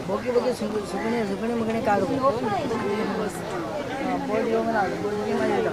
बोकी बोकी सुकणे सुकणे मगणे काढू बोट येऊन आलो बोटी माझ्या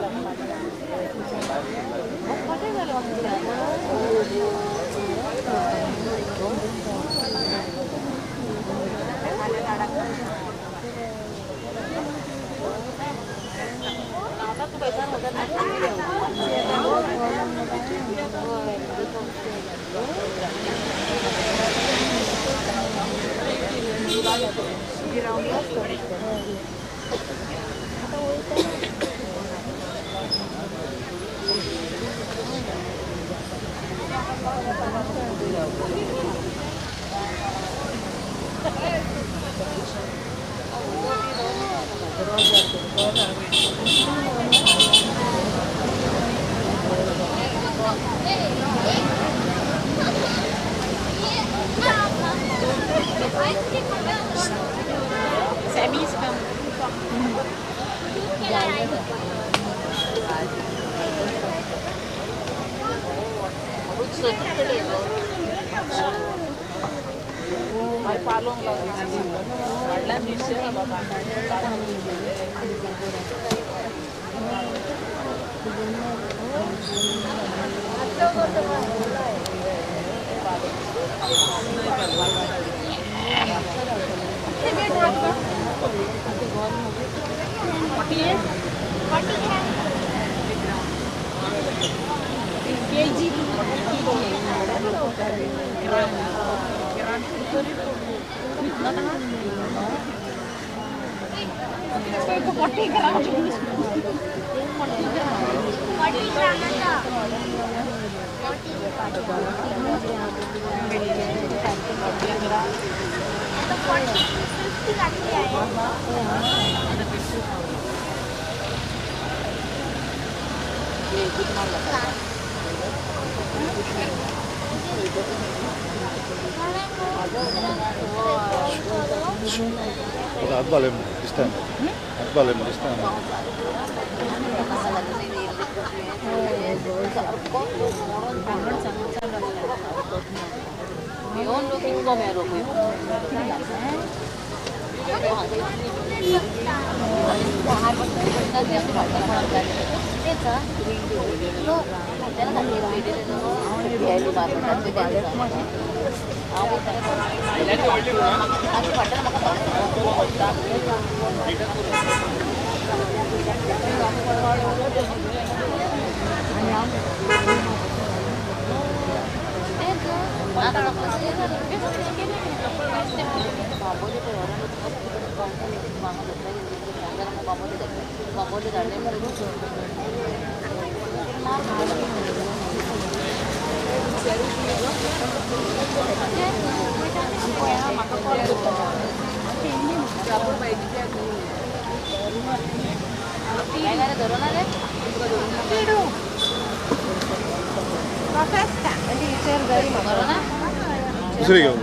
दुसरी घेऊ.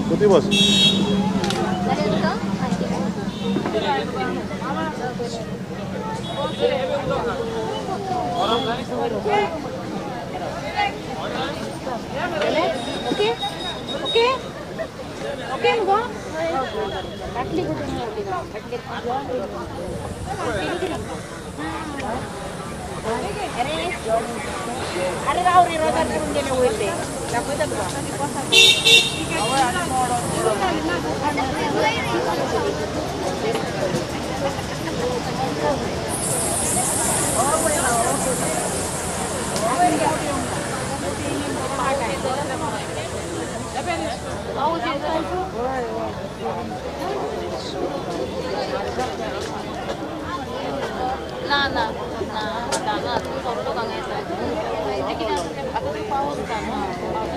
किती बस ओके ओके ओके मुगो अरे राव रे रोजार करून गेले होईल ते दाखवतात का? ना ना ना ना तू सोडलो हांगा येता तें कितें आसलें आतां तूं पावस ना पावसाचो.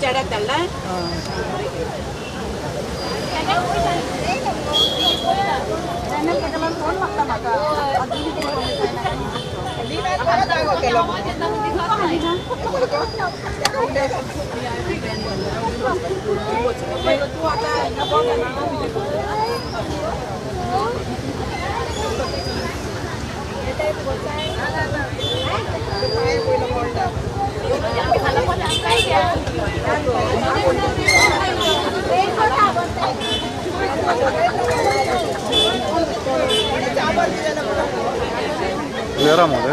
चेड्याक धाडला. फोन मागता म्हाका. क्लियर महोदय.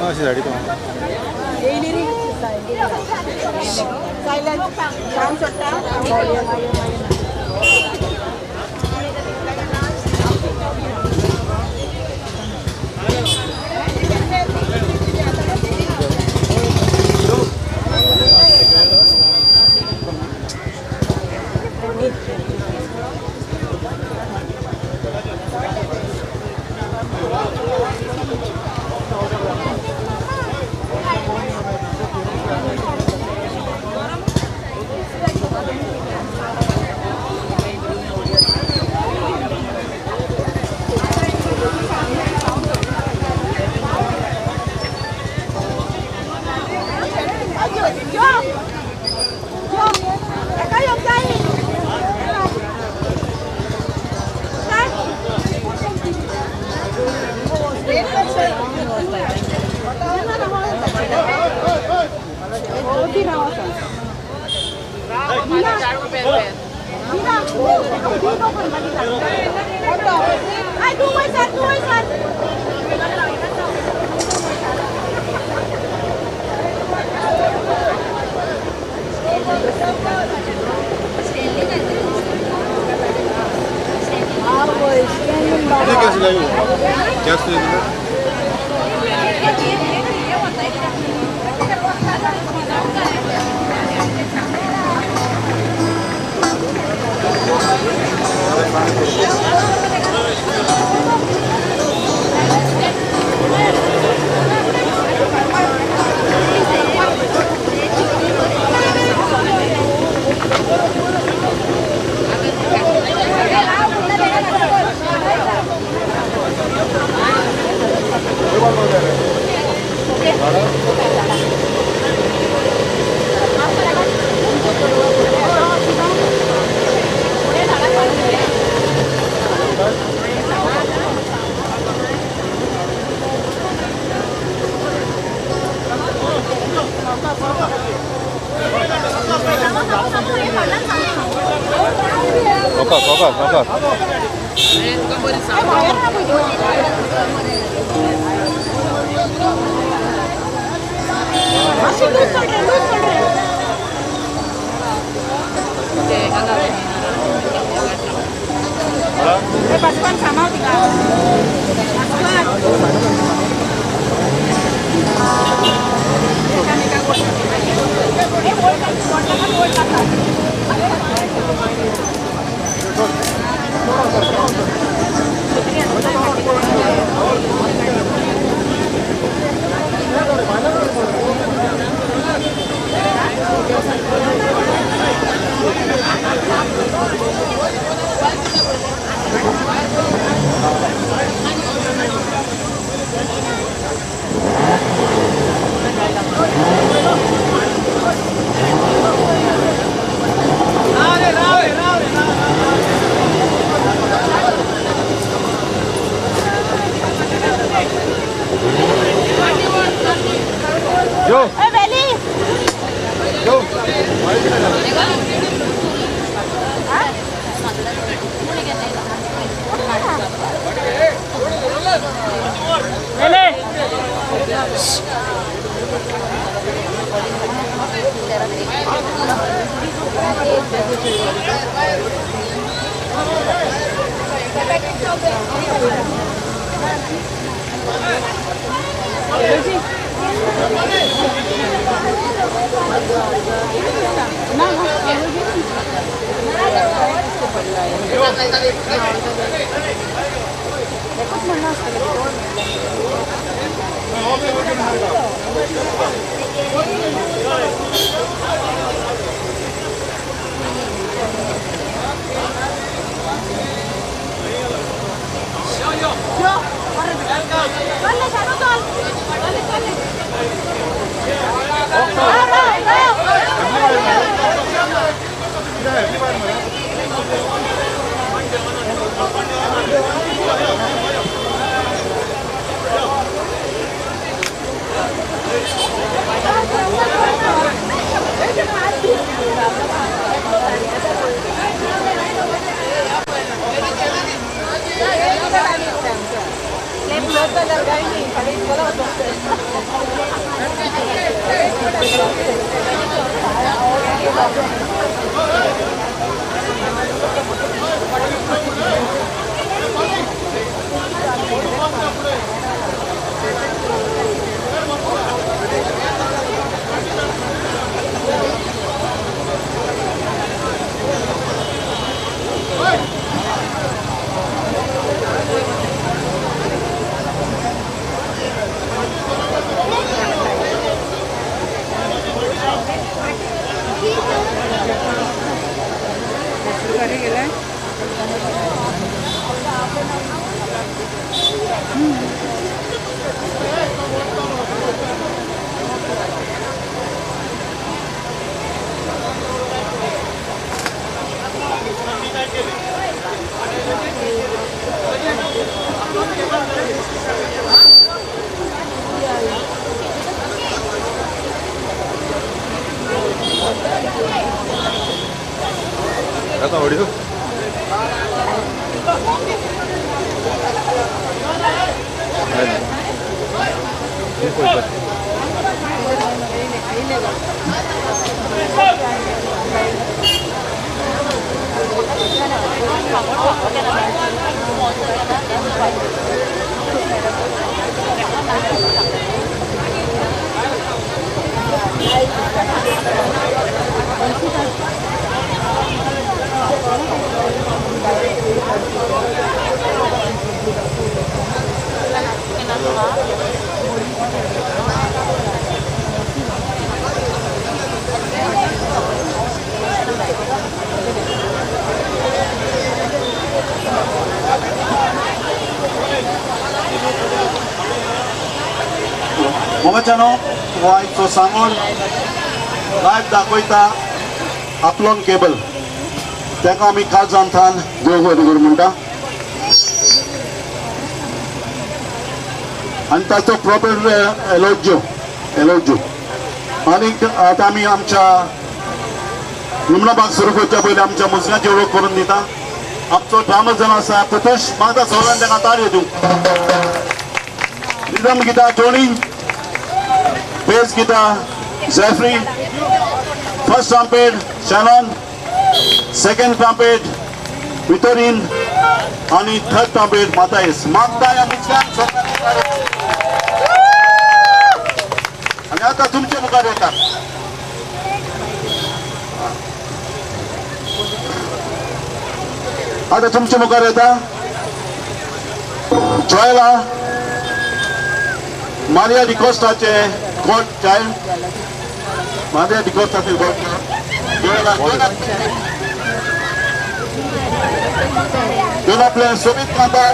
अशी झाडी आता ऑडिओ मोगाच्यानो गोंयचो सांगोड लायव दाखयता आपलोन केबल ताका आमी काळजान थान देव बरें करूं म्हणटा आनी ताचो प्रॉपर एलोज्यो एलोज्यो आनीक आतां आमी आमच्या निमणो भाग सुरू करच्या पयलीं आमच्या मुजगाची वळख करून दिता. आमचो ड्रामर जावन आसा प्रतोष मागता सगळ्यान ताका ताळयो दिवंक. Rhythm guitar Tony, bass guitar Jeffrey, first trumpet Shannon, second trumpet Vitorin आनी थर्ड ट्रम्पेट मातायस. मागता ह्या मुजगान सगळ्यां आनी आतां तुमचे मुखार येता आतां तुमचे मुखार येता जॉयला मारिया डिकोस्टाचे गॉड चायल्ड. मारिया डिकोस्टाचे गॉड चायल्ड दोन आपले सोबीत कांतार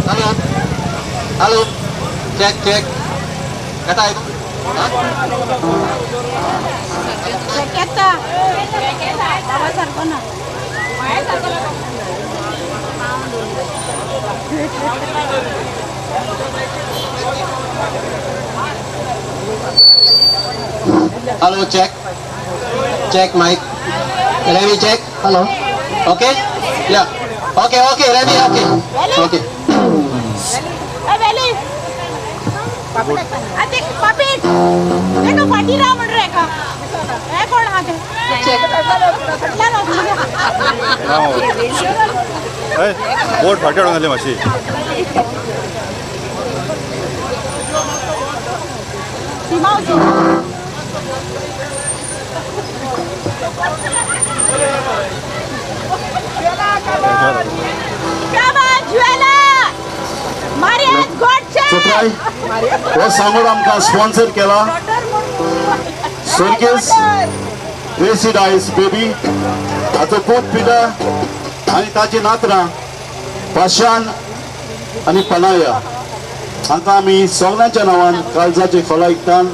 Halo, halo, cek cek, kata itu. Kata, kata. Halo, cek, cek mic, ready cek, halo, oke, ya, oke oke ready oke, oke. बोट फाटी हाडून जाली मातशी. हो सांगोड आमकां स्पॉन्सर केला सर्गेस ग्रेसी डायस बेबी हाचो पूत पिटर आनी ताची नातरां पाशान आनी पनाया हांकां आमी सगळ्यांच्या नांवान काळजाचे खोला आयकतान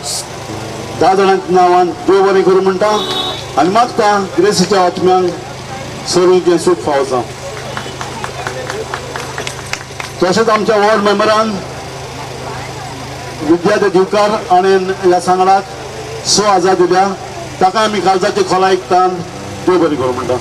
10 जाणांच्या नांवान देव बरें करूं म्हणटा आनी मागता ग्रेसीच्या आत्म्यांक सरूचें सूख फावो जावं. तशेंच आमच्या वॉर्ड मेंबरान विद्यार्थी दिवकार आनी ह्या सांगडाक 6,000 दिल्या ताका आमी काळजाचे खोला आयकतान देव बरें करूं म्हणटा.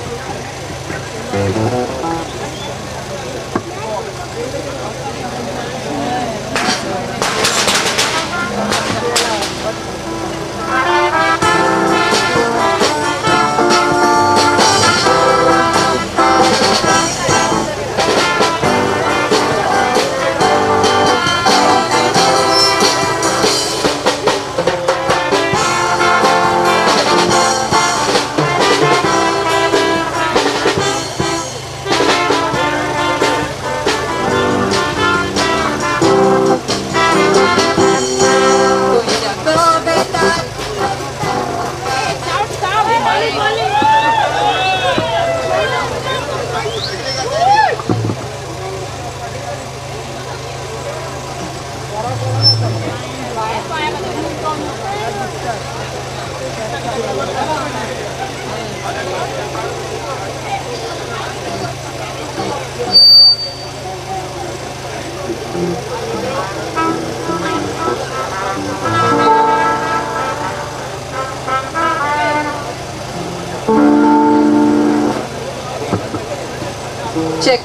Check.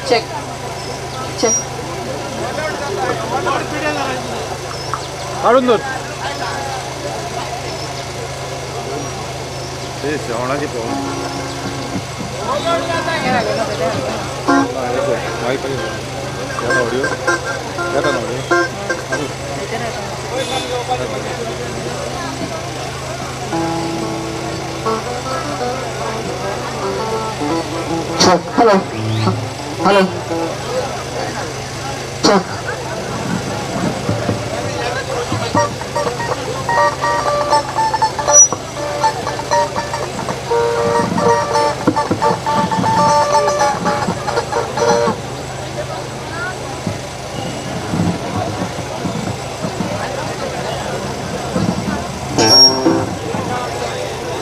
Check. Check. काढून दो. ते शेवणाची प्रॉब्लेम. ऑडिओ येता ना audio. Check. Hello. Hello. Check.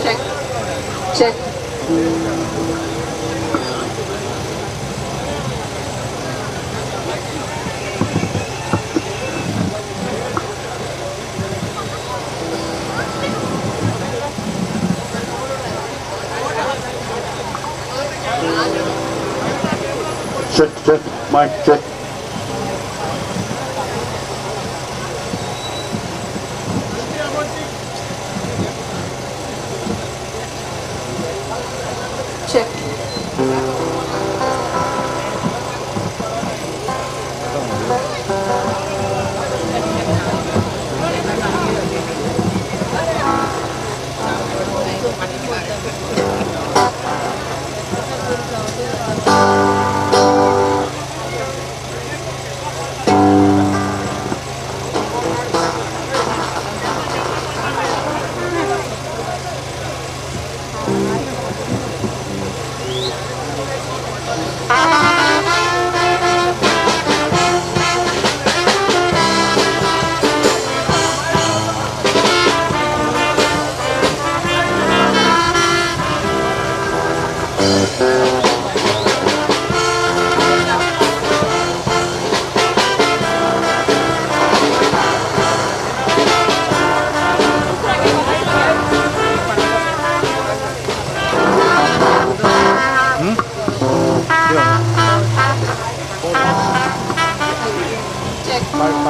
Check. Check. Check, check, mic check. Check.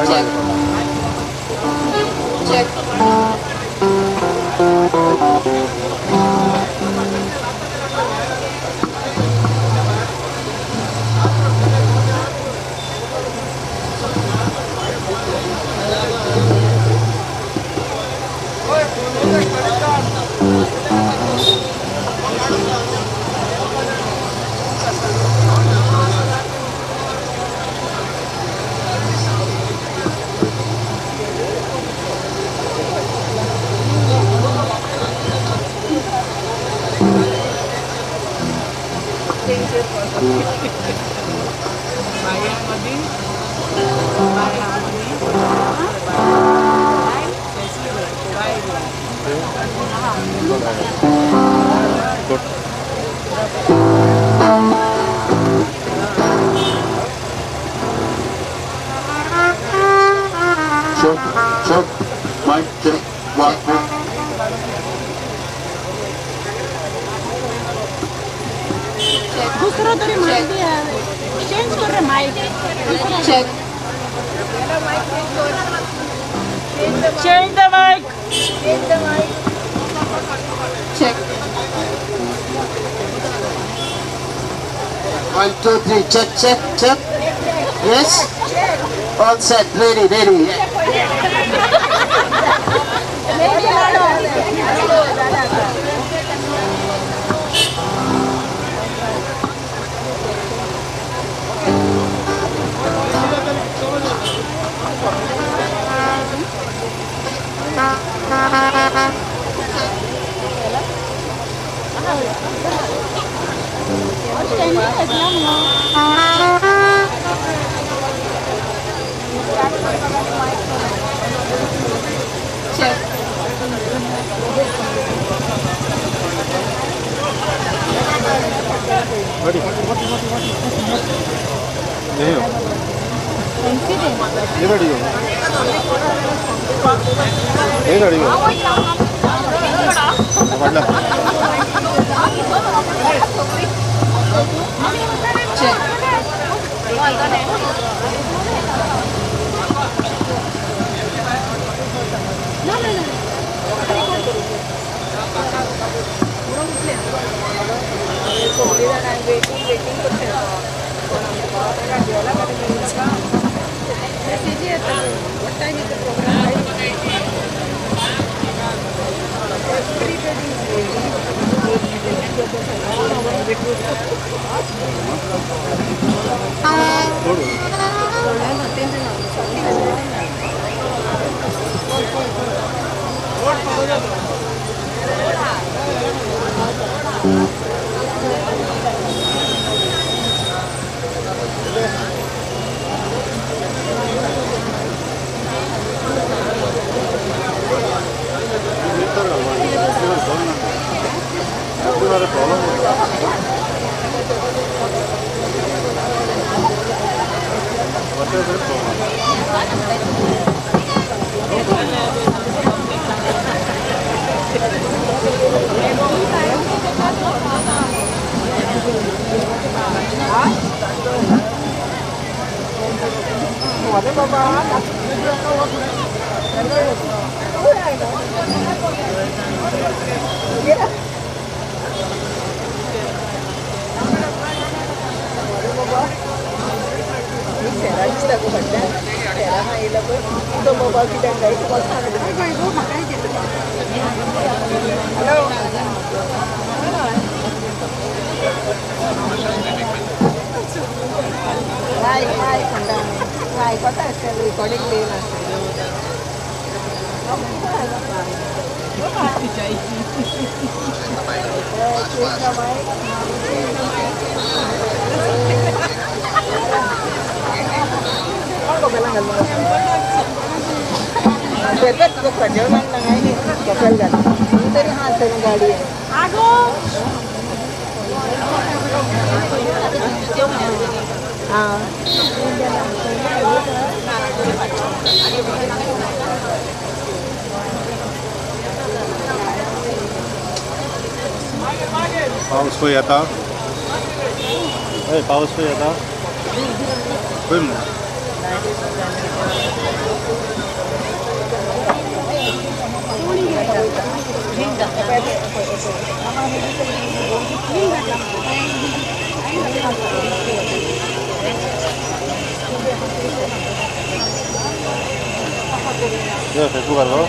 Check. Check. Check, check, mic check, 1, 2. दुसरो तरी मायक चेंज कर रे mic. Check. Change the mic. Change the mic. Check. 1, 2, 3, check, check, check. Yes? All set, ready, ready. Check. नहीं हो ये ready हो ये ready हो वाडला. Check. What time is the program? Everybody is waiting. पाऊस खंय येता? हय, पावस खंय येता? खंय म्हणून? फेसबुकार गो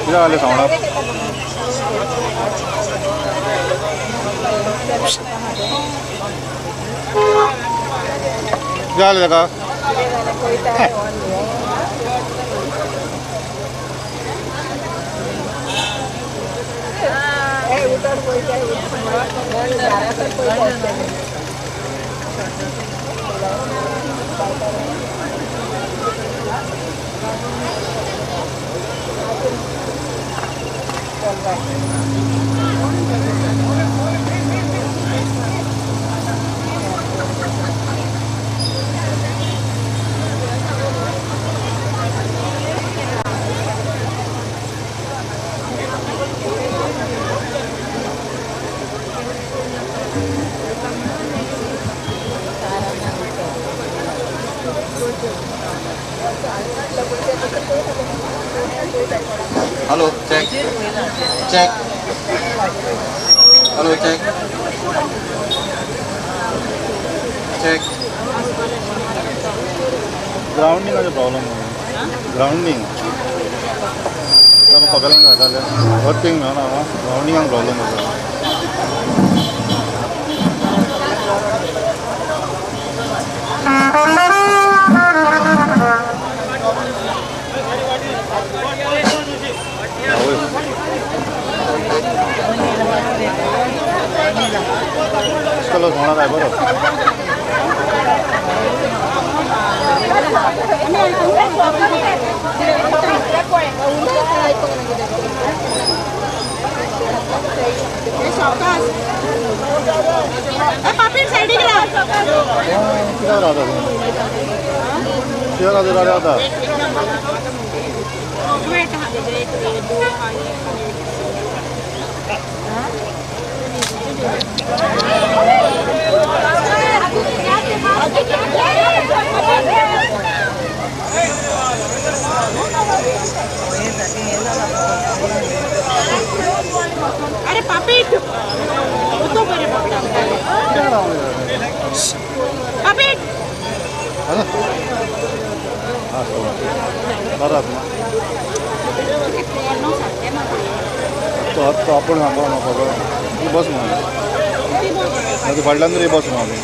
कितें जालें सावंड कितें जालें ताका Hello, check. Check. Hello, check. Check. Grounding का प्रॉब्लम है. ग्राउंडिंग. हम पकड़ेंगे जाले. वर्किंग में ना ग्राउंडिंग का प्रॉब्लम है. चलो थोड़ा काय बरोबर अरे पापी तो बरे पापी तो तो आपण बस म्हणून फाटल्यान तरी बस म्हणून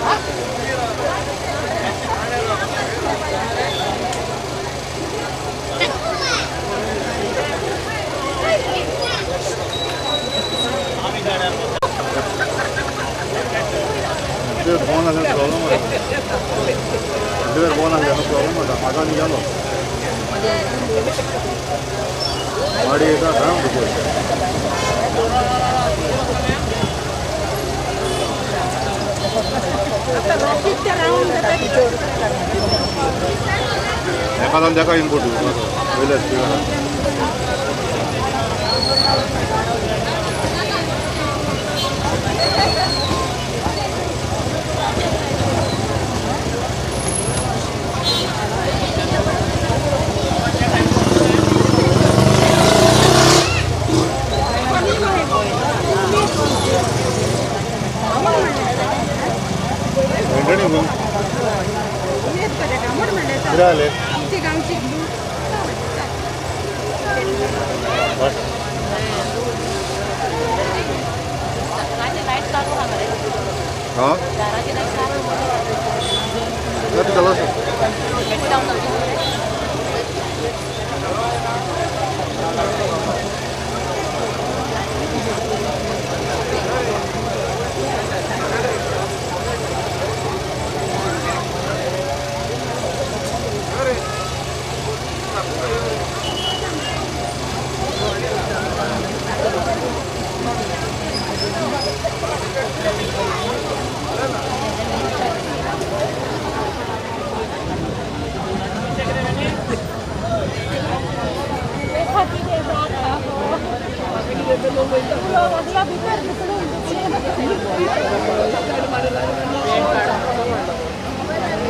Huh? आगान गेलो गाडी येता काम एखादा ताका इनपुट वयल्या स्पिकरान. हाँ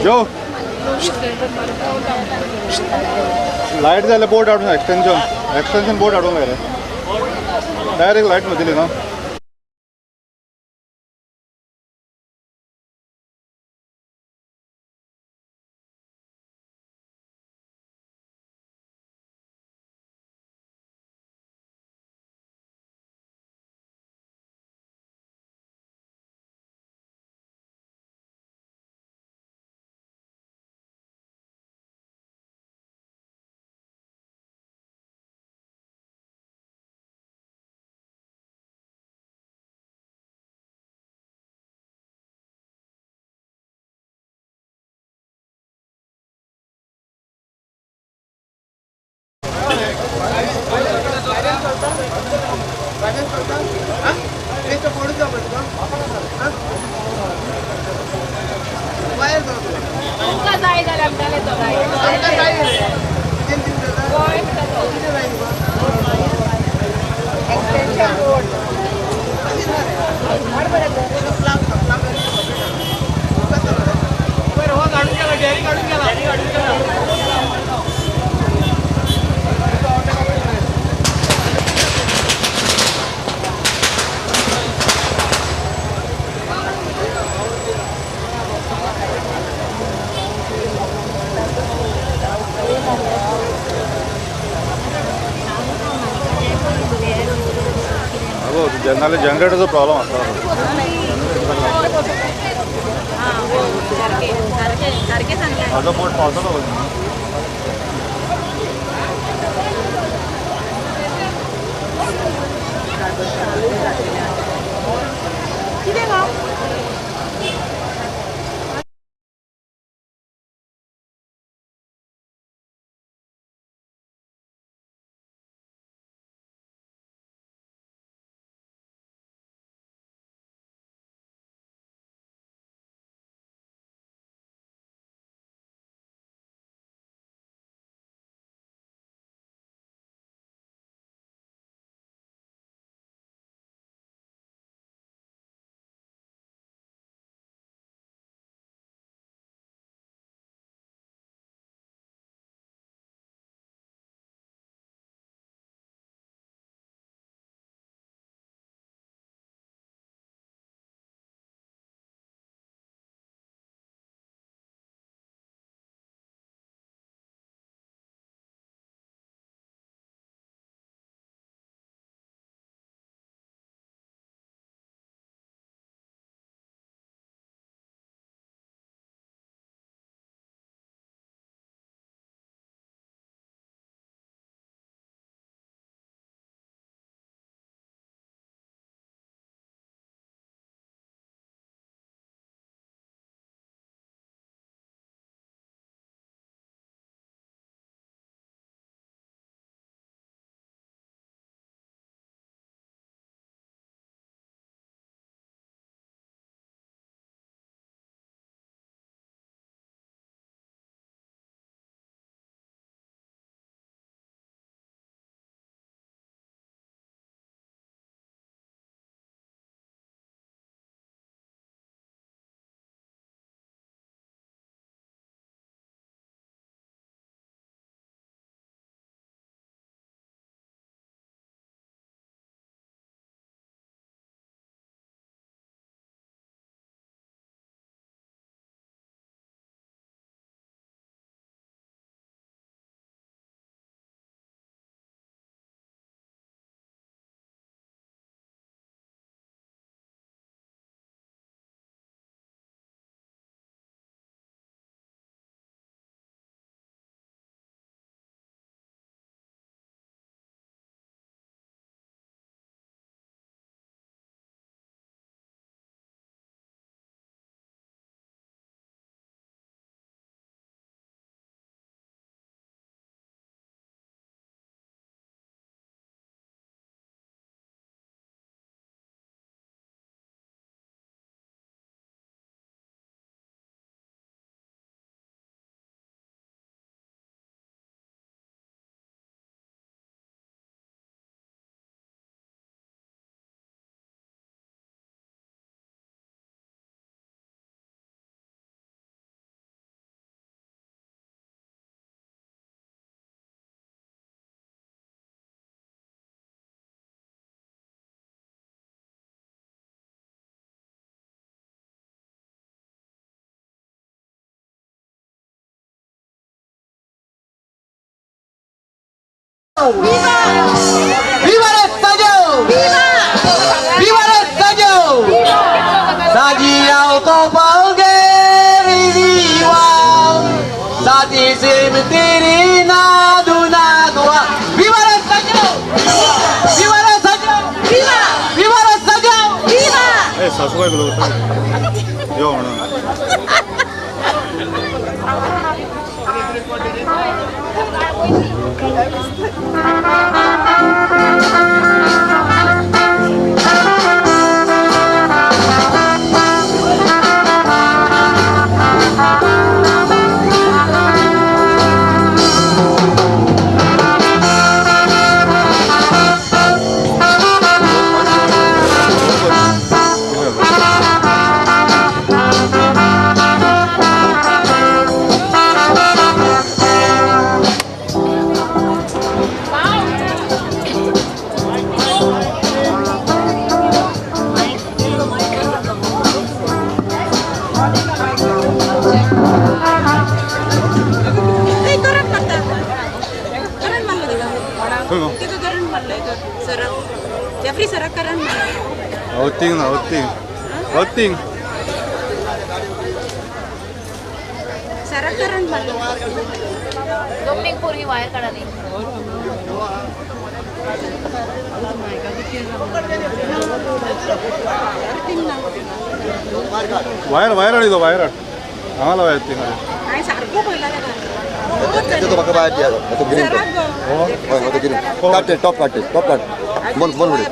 जो लाइट जाल्यार बोर्ड हाडून एक्सटेंशन एक्सटेंशन बोर्ड हाडूंक जाय रे डायरेक्ट लायट वतली न्हू. नाले जनरेटरचो प्रॉब्लम आसा. म्हाजो बोट पावतलो. कितें गो? ¡Viva! ¡Viva el estadio! ¡Viva! ¡Viva el estadio! ¡Viva el estadio! ¡Viva el estadio! ¡Viva! ¡Viva el estadio! ¡Viva! सासूबाई बोलवतो यो म्हणून Outing na, outing. Outing. Sarah current मारलो. Dominic पोरगी वायर काढाली. वायर वायर हाडी तो वायर हाड. हांगा लाव अर्थिंग. हांवें सारको पळयला ताका. तो म्हाका वायर दी तो ग्रीन हय तो ग्रीन काडटे टॉप काडटे टॉप काड मन मन उडय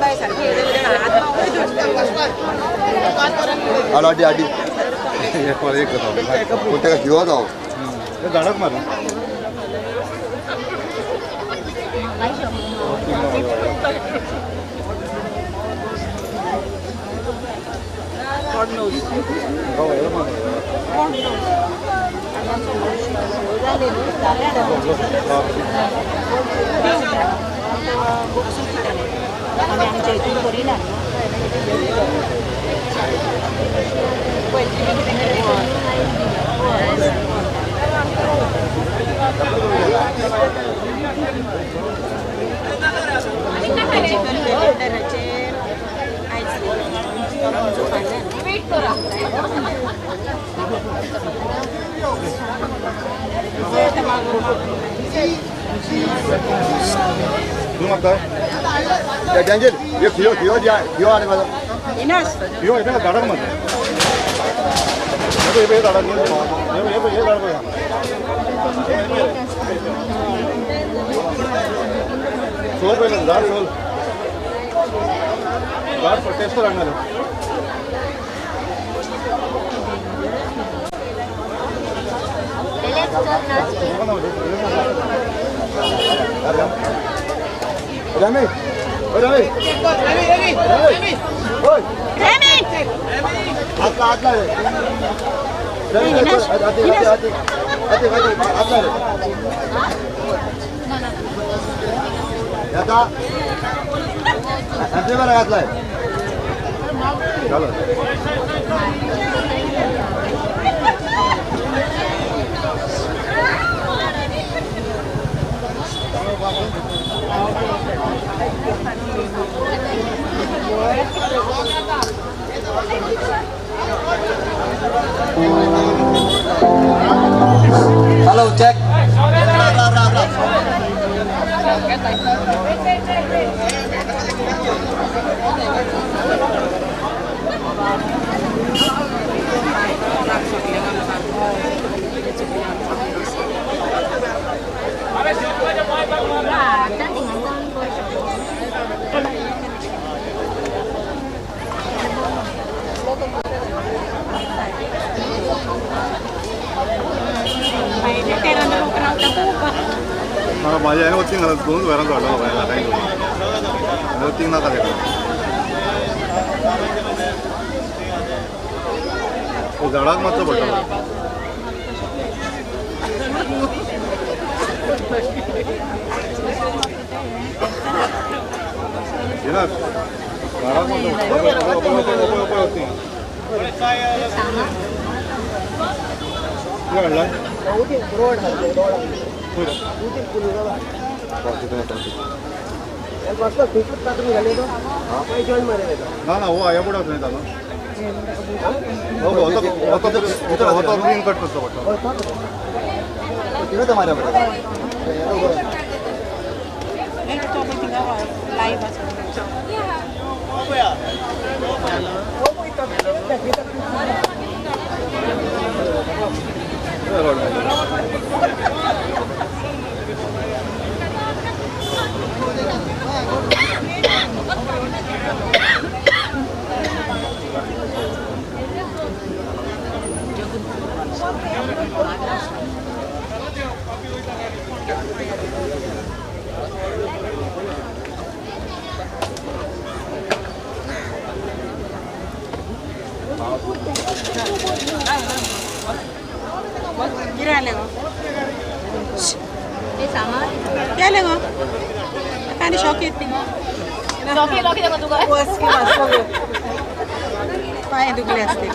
आडी आडी एक वर एक जाता पूण ताका हिरो जावं झाडाक मार आमच्या इथून करिना Daniel, यो खियो खियो दिया खियो आने वाला इनास खियो इधर गाड़ा मत ये ये गाड़ा नहीं ये ये ये गाड़ा सोल पे दार सोल दार पर टेस्ट करना है Rami, Rami, Rami, Rami, Rami, Rami, आतला आतला रे, रमी, आते आते आते आते आतला रे, याता, आते बारा आतला रे, चलो. Hello, check. म्हाका माझ्या हांवें वचींग घालत दोनूच वयरान चडलो बाय कांय वचींग नाका तेका झाडाक मातसो पडटलो. झाडाक मातसो पडटलो. कितें हाडला? ना ना वो आया बोर्ड आसा न्ही तालो ग्रीन कट करचो पडटा. कितें जालें गो? कितें जालें गो? आनी शॉक येत पांय दुखले आसतले.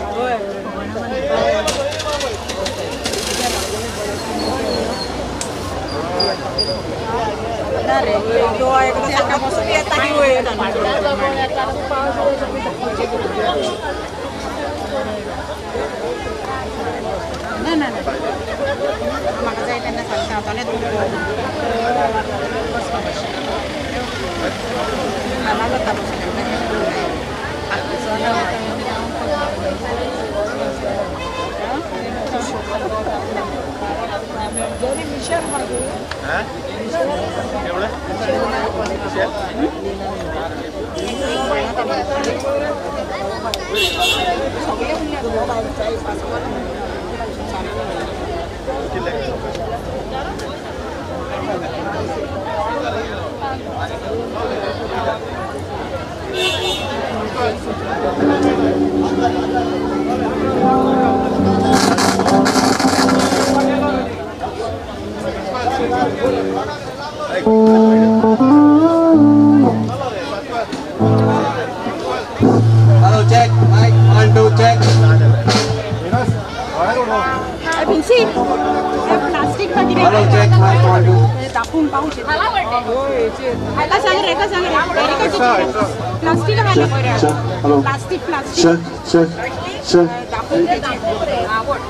ना रे येता की वयर. ना ना ना म्हाका जाय तेन्ना सांगता हांव तोलें हांगा वता Hello, check. Mic 1 2 check. Vinci, plastic Hello, check. Mic 1 2. दाखवून पावूच एका सांग रे, एका सांग रे. प्लास्टिक घातलं बरं. Plastic plastic दाखवून आवड.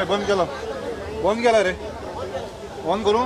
बंद केला, बंद केला रे. ऑन करू.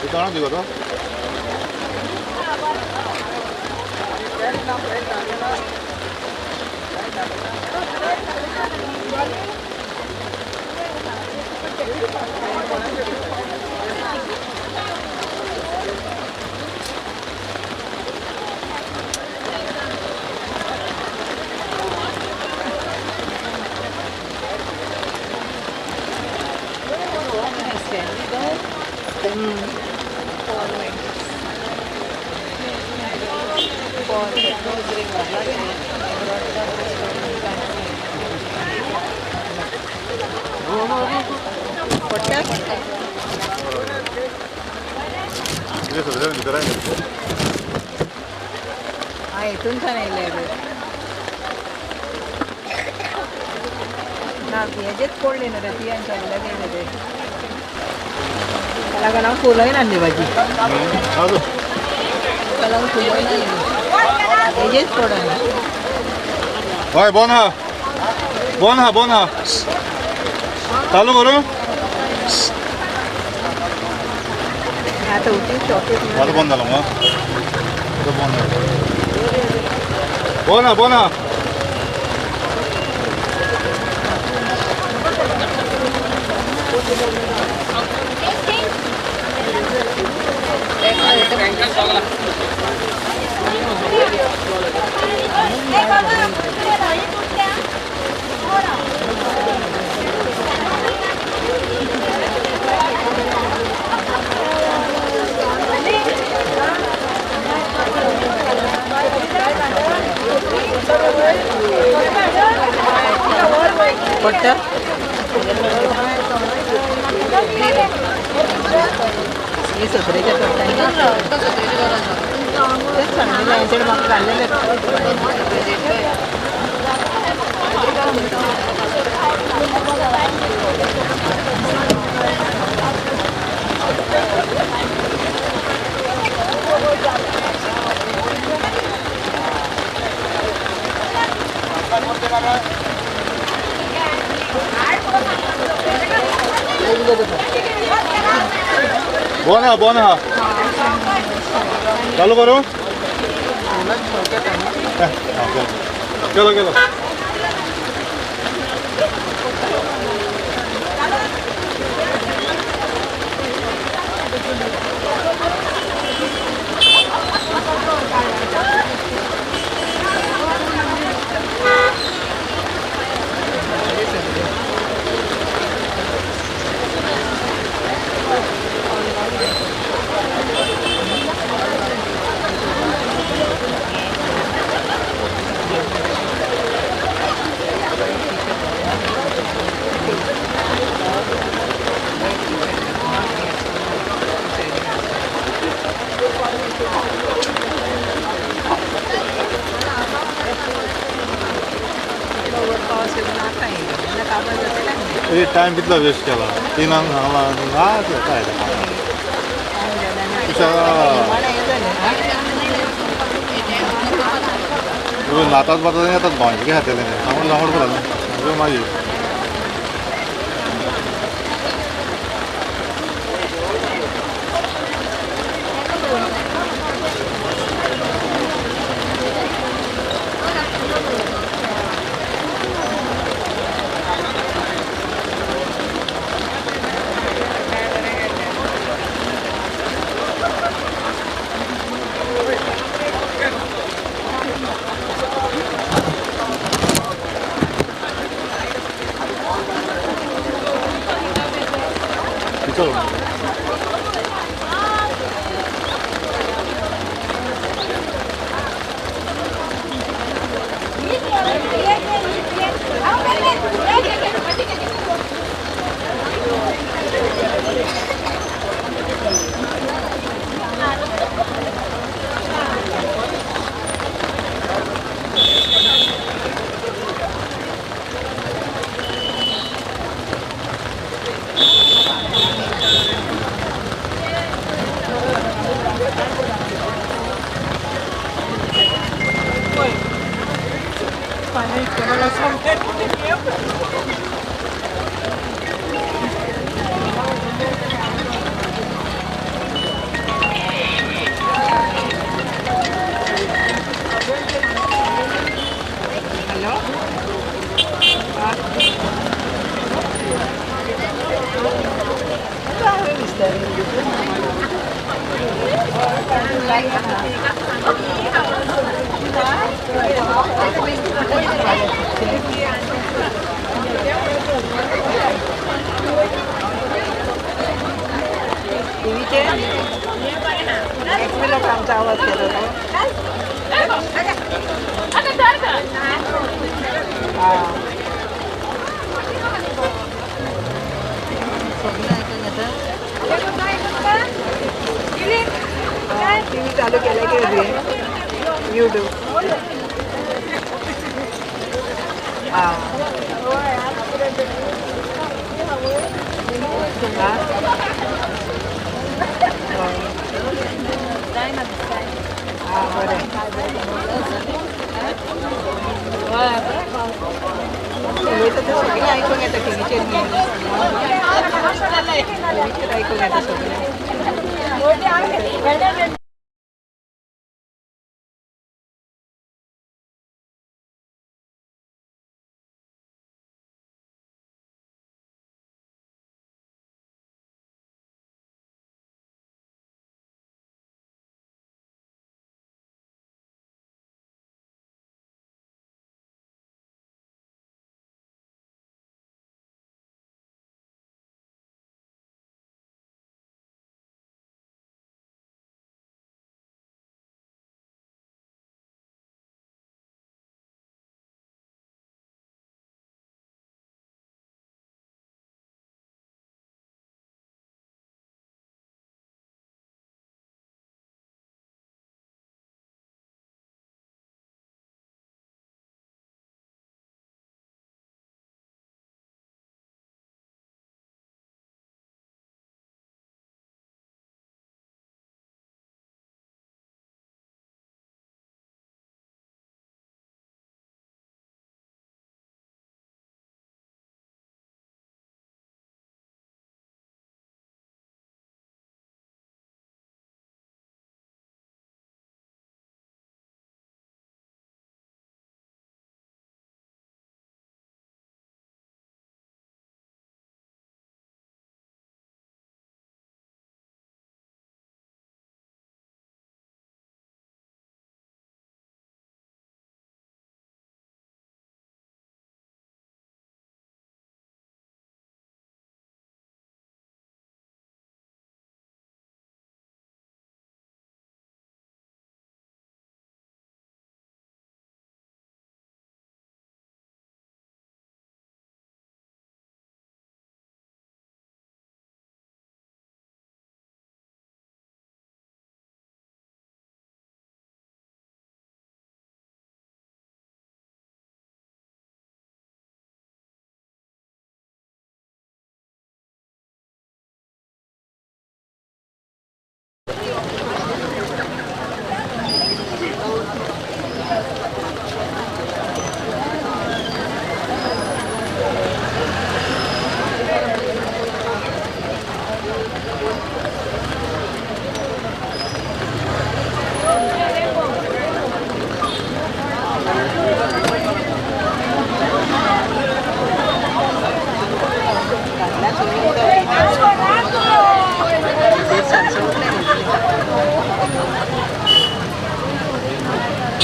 दुकानात दिवं तो हितून सांग येयले ना हेजेच पडले न्हू रे ती आनी सगल्याक येयले रे ताका लागून हांव फुलय नासली भाजी ताका लागून फुलय नासली हेजेच पडोन. हय बोन हा बोन हा बोन हा चालू करूं आतां उठी शॉकेट आतां बंद जालो मग आतां बंद जालो. बोन हा बोन हा पडटा ही सत्रेच्या पडटा तेच सांगलें हेंचेर म्हाका घाल्लेलें. बोन हा बोन हा चालू करूं चलो चलो. टायम कितलो वेस्ट केला तिनांक सांगला ना काय नाताच बाता येतात गोंयचे कितें खातले सांगून सांगून करता मागीर टीव्ही चालू केला की यूट्यूब. हां बरें उलयता तें सगळें आयकूंक येता टिवीचेर. टिवीचेर आयकूंक येता सगळें.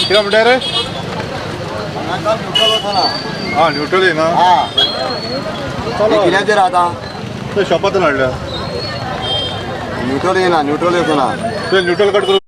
कितें म्हणटा रे? आं न्यूट्रल येना. कित्याचेर आतां ते शॉपांतून हाडल्या. न्यूट्रल येना. न्यूट्रल येना. ते न्यूट्रल कट करून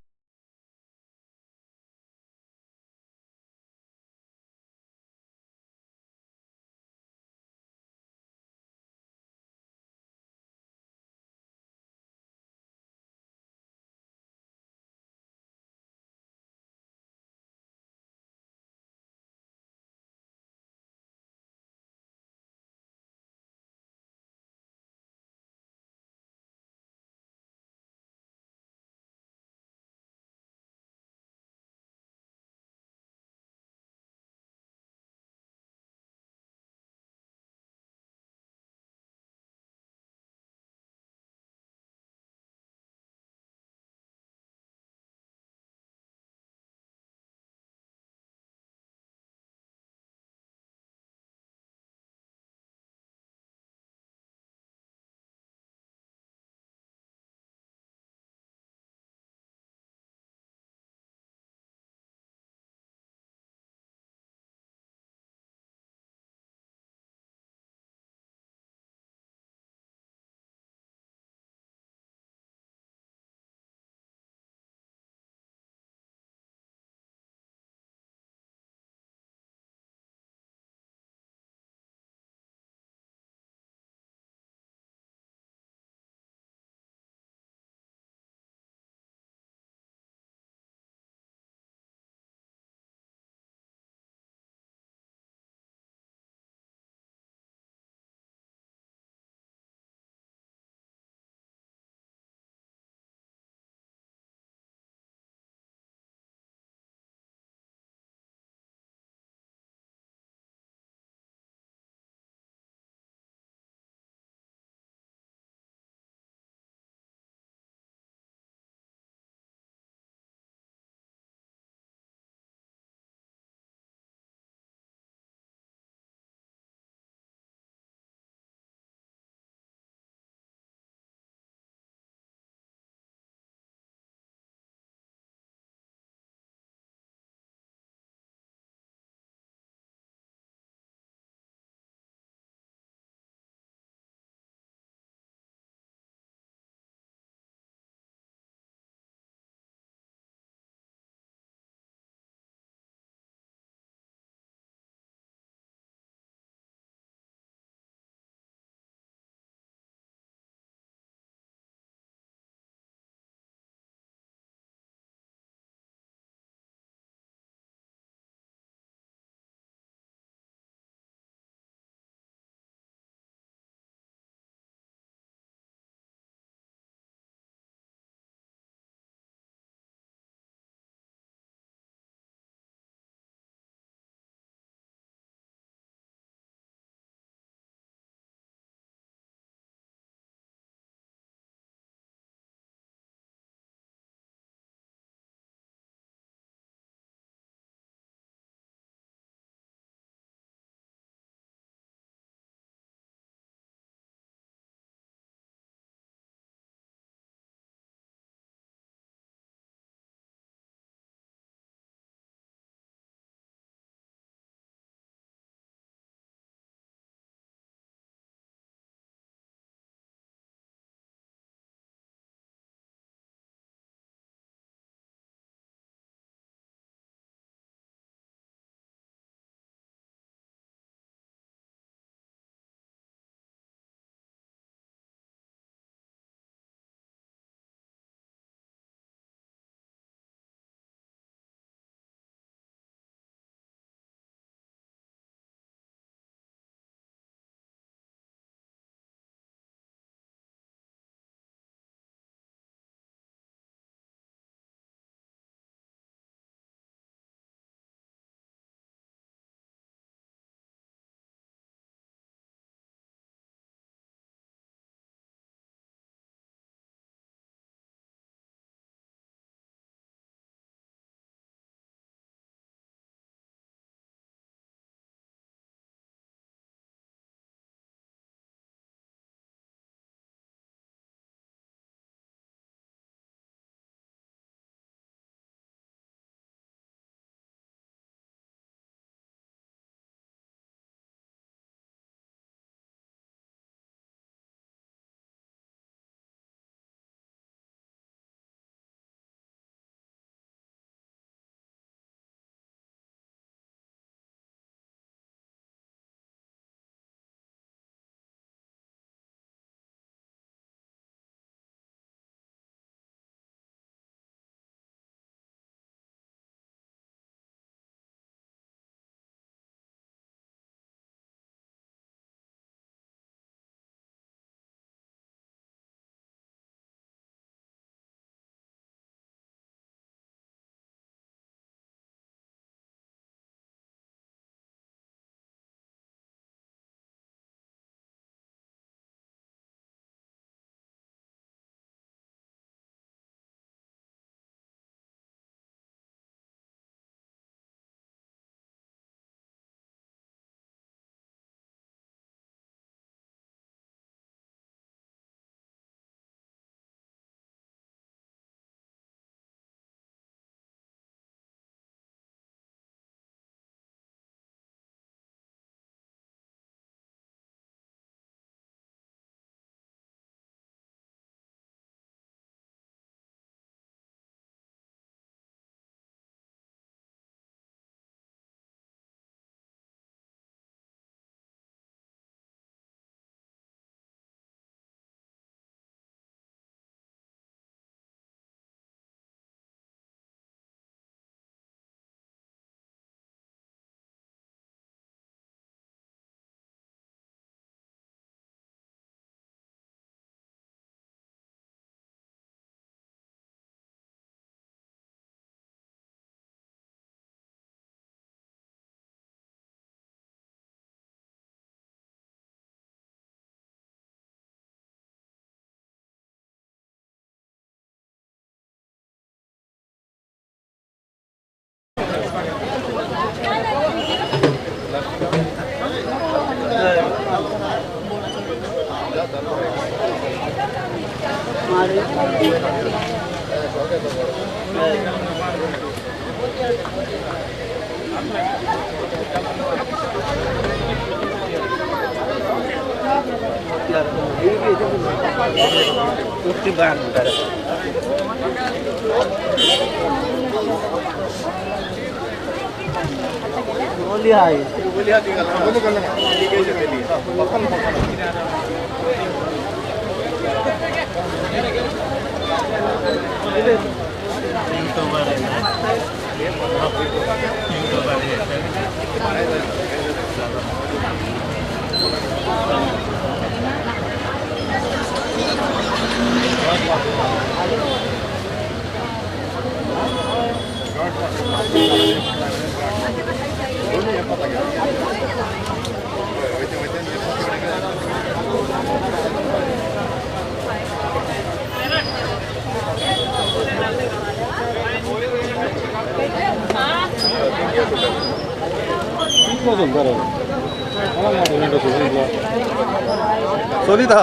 सोलिता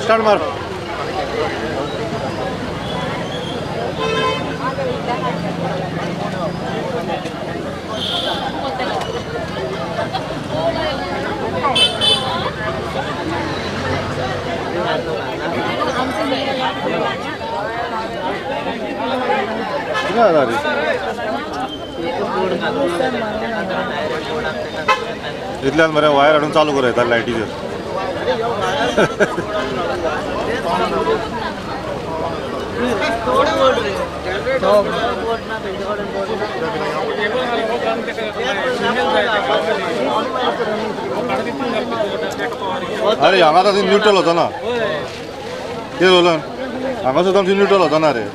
स्टार्ट मार। इतल्यान मरे वायर हाडून चालू करूं येता लायटीचेर। अरे हांगा आतां न्यूट्रल वचना ना, कितें जालें हांगा सुद्दां न्यूट्रल वचना रे।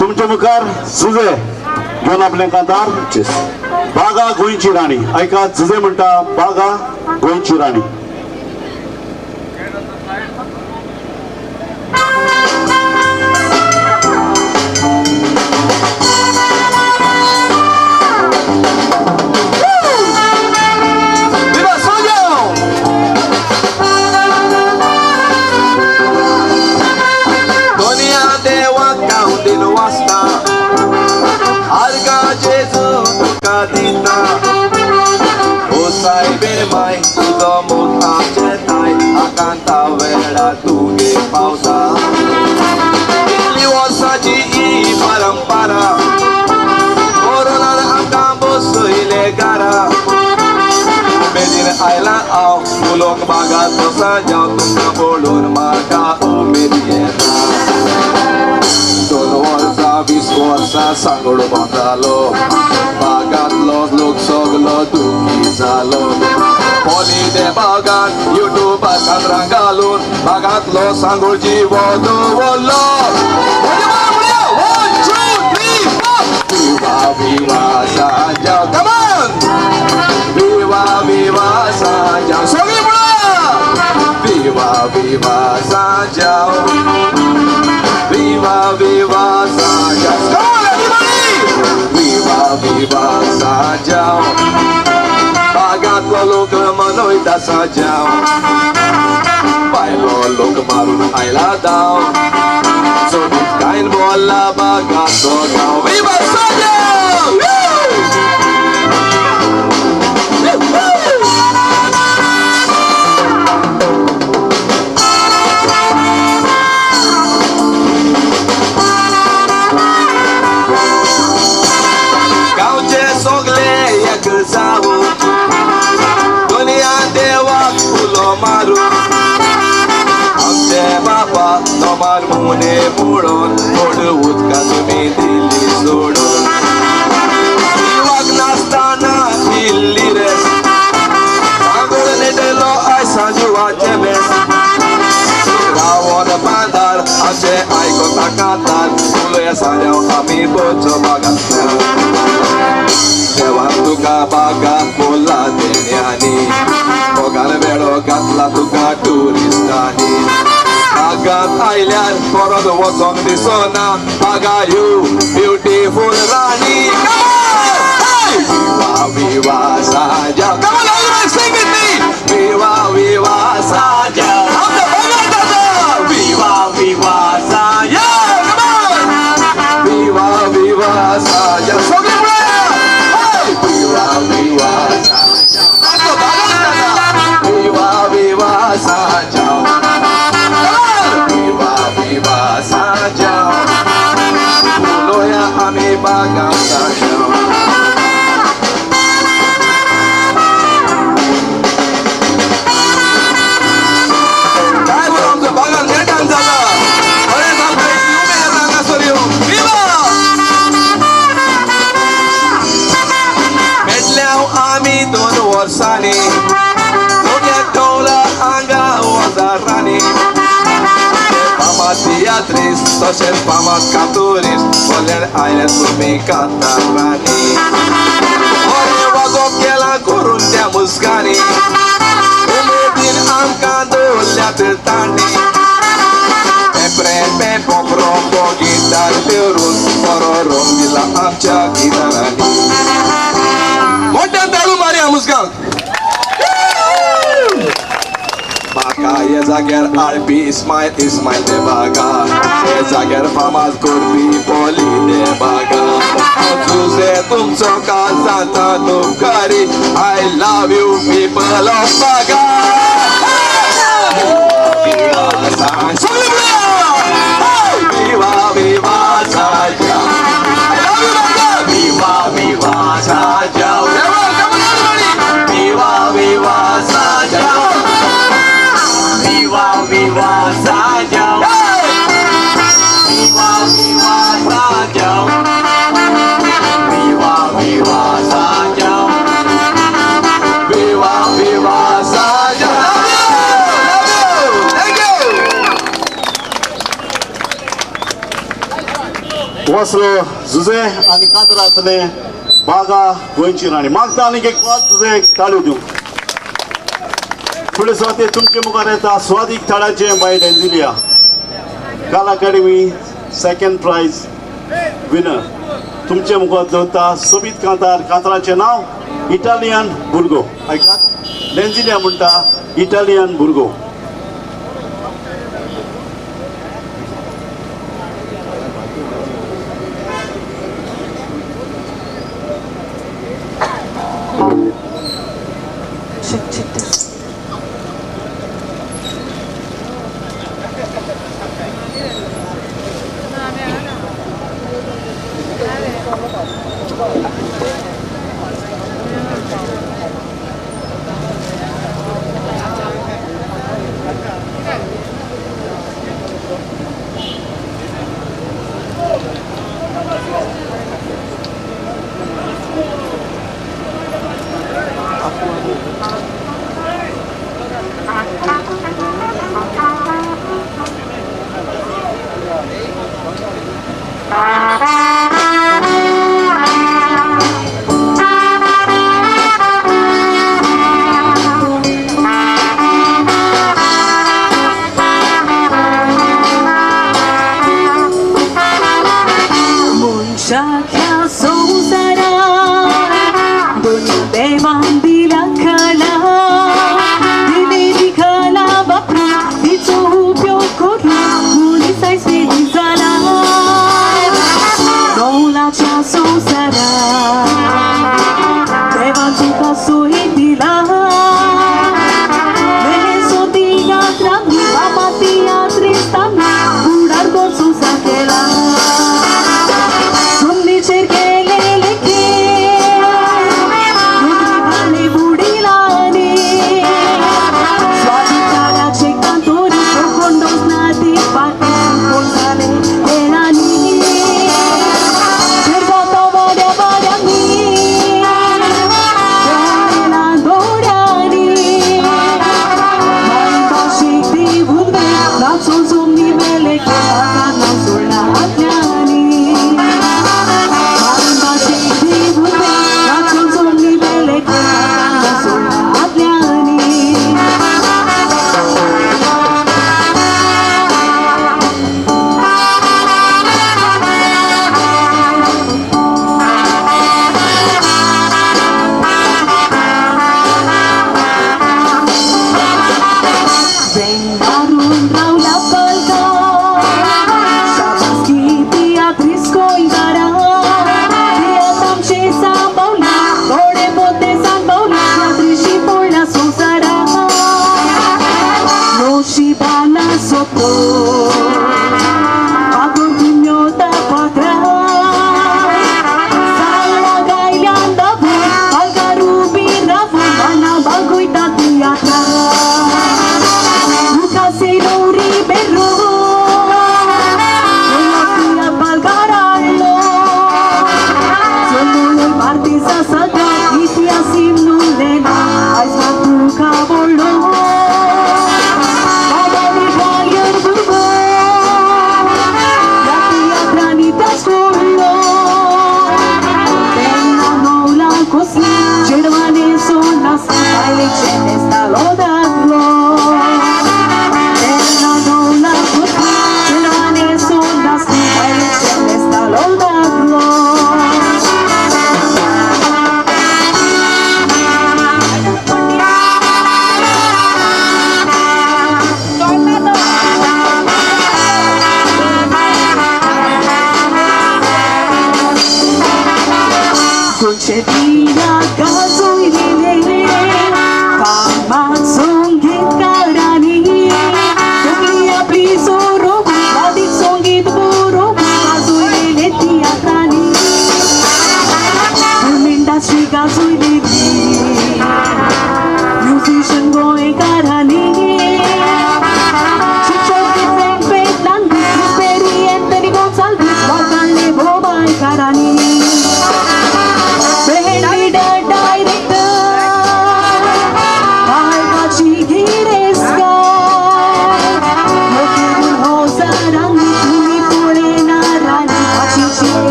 तुमच्या मुखार सुजे घेवन आपले कांतार. बागा गोंयची राणी. ऐका जुजे म्हणटा बागा गोंयची राणी. आयला हांव उलोवंक बागाचो सांजांव तुमकां पळोवन म्हाका उमेद येता. 2 वर्सां 20 वर्सां सांगोड जालो बागांतलो लोक सगलो दुखी जालो. हॉलिडे बागान युट्यूबार कातरां घालून बागांतलो सांगोड जिवो दवरलो. 1 2 3 4 विवा विवा Sanjao. Come on! Viva viva Sanjao. सगळीं म्हणा विवा विवा सांजाव. विवा विवा Sanjao. Come on everybody! Viva viva Sanjao. बागांतलो लोक मनयता सांजाव. बायलो लोक मारून आयला धांव. सोबीत कांय बोल्ला बागाचो गांव. विवा सांजाव. गांवचे सगळे एक जावं दुनिया देवाक उलो मारू. आमचे बाबा नोमार मुने पळोवन थोड उदकां तुमी दिली सोडून. जिवाक नासतना इल्ली रेस सांगोड नेटलो आयज सांजुवाचें बेस. रावोन बांदार आमचें आयकोता कांतार उलया सांजांव आमी बोचो बागांतल्यान. देवान तुका बागा बोल्ला देण्यांनी मोगान वेळो घातला तुका ट्युरिस्टांनी. बागांत आयल्यार परत वचोंक दिसना Baga you beautiful Rani. Viva viva Sanjao. Come on everybody sing with me. Viva viva Sanjao. आमच्या बागांत आसा. विवा विवा Sanjao. Come on! Viva viva Sanjao. सगळीं म्हणा विवा विवा सांजाव. आमच्या बागांत आसा. विवा विवा सांजाव. विवा विवा सांजाव. उलोया आमी बागांत सांजाव. काय बरो आमचो बागान नेटान जाला. बरें आमकां उमेद येता हांगासर येवन. विवा! मेटल्या आमी 2 वर्सांनी लोक्याक ठेवला हांगा हजारांनी. फामाद तियात्रीस तशेंच फामाद कातुरीस बोल्यार आयले तुमी कांतारांनी. बरें वागोवप केलां करून त्या मुस्कांनी उमेदीन आमकां दवरल्यात तांणी. पेपरे पेपो रोंपो गिटार पेरून बरो रंग दिला आमच्या गिटारांनी. मोठ्यान ताळू मारया मुस्कांक. बागा हे जाग्यार आळपी इस्मायल इस्मायल दे बागा. हे जाग्यार फामाद करपी पोली दे बागा. जुजे तुमचो काळजांत उपकारी. I love you people of Baga. Viva viva Sanjao. I love you Baga. Viva viva Sanjao. Viva viva Sanjao. Viva viva Sanjao. Viva viva Sanjao. Viva viva Sanjao. Viva viva Sanjao. Thank you. वसलो Jose आनी कांतर आसले बागा गोंयची राणी. मागता आनीक एक पांच तुजें ताळयो दिवंक. फुडें सुवातेर तुमचे मुखार येता स्वादीक थळाचें बाय डेन्झिलिया, Kala academy second prize winner. तुमचे मुखार दवरता सोबीत कांतार, कांताराचें नांव इटालियन भुरगो. आयकात, डेन्झिलिया म्हणटा इटालियन भुरगो.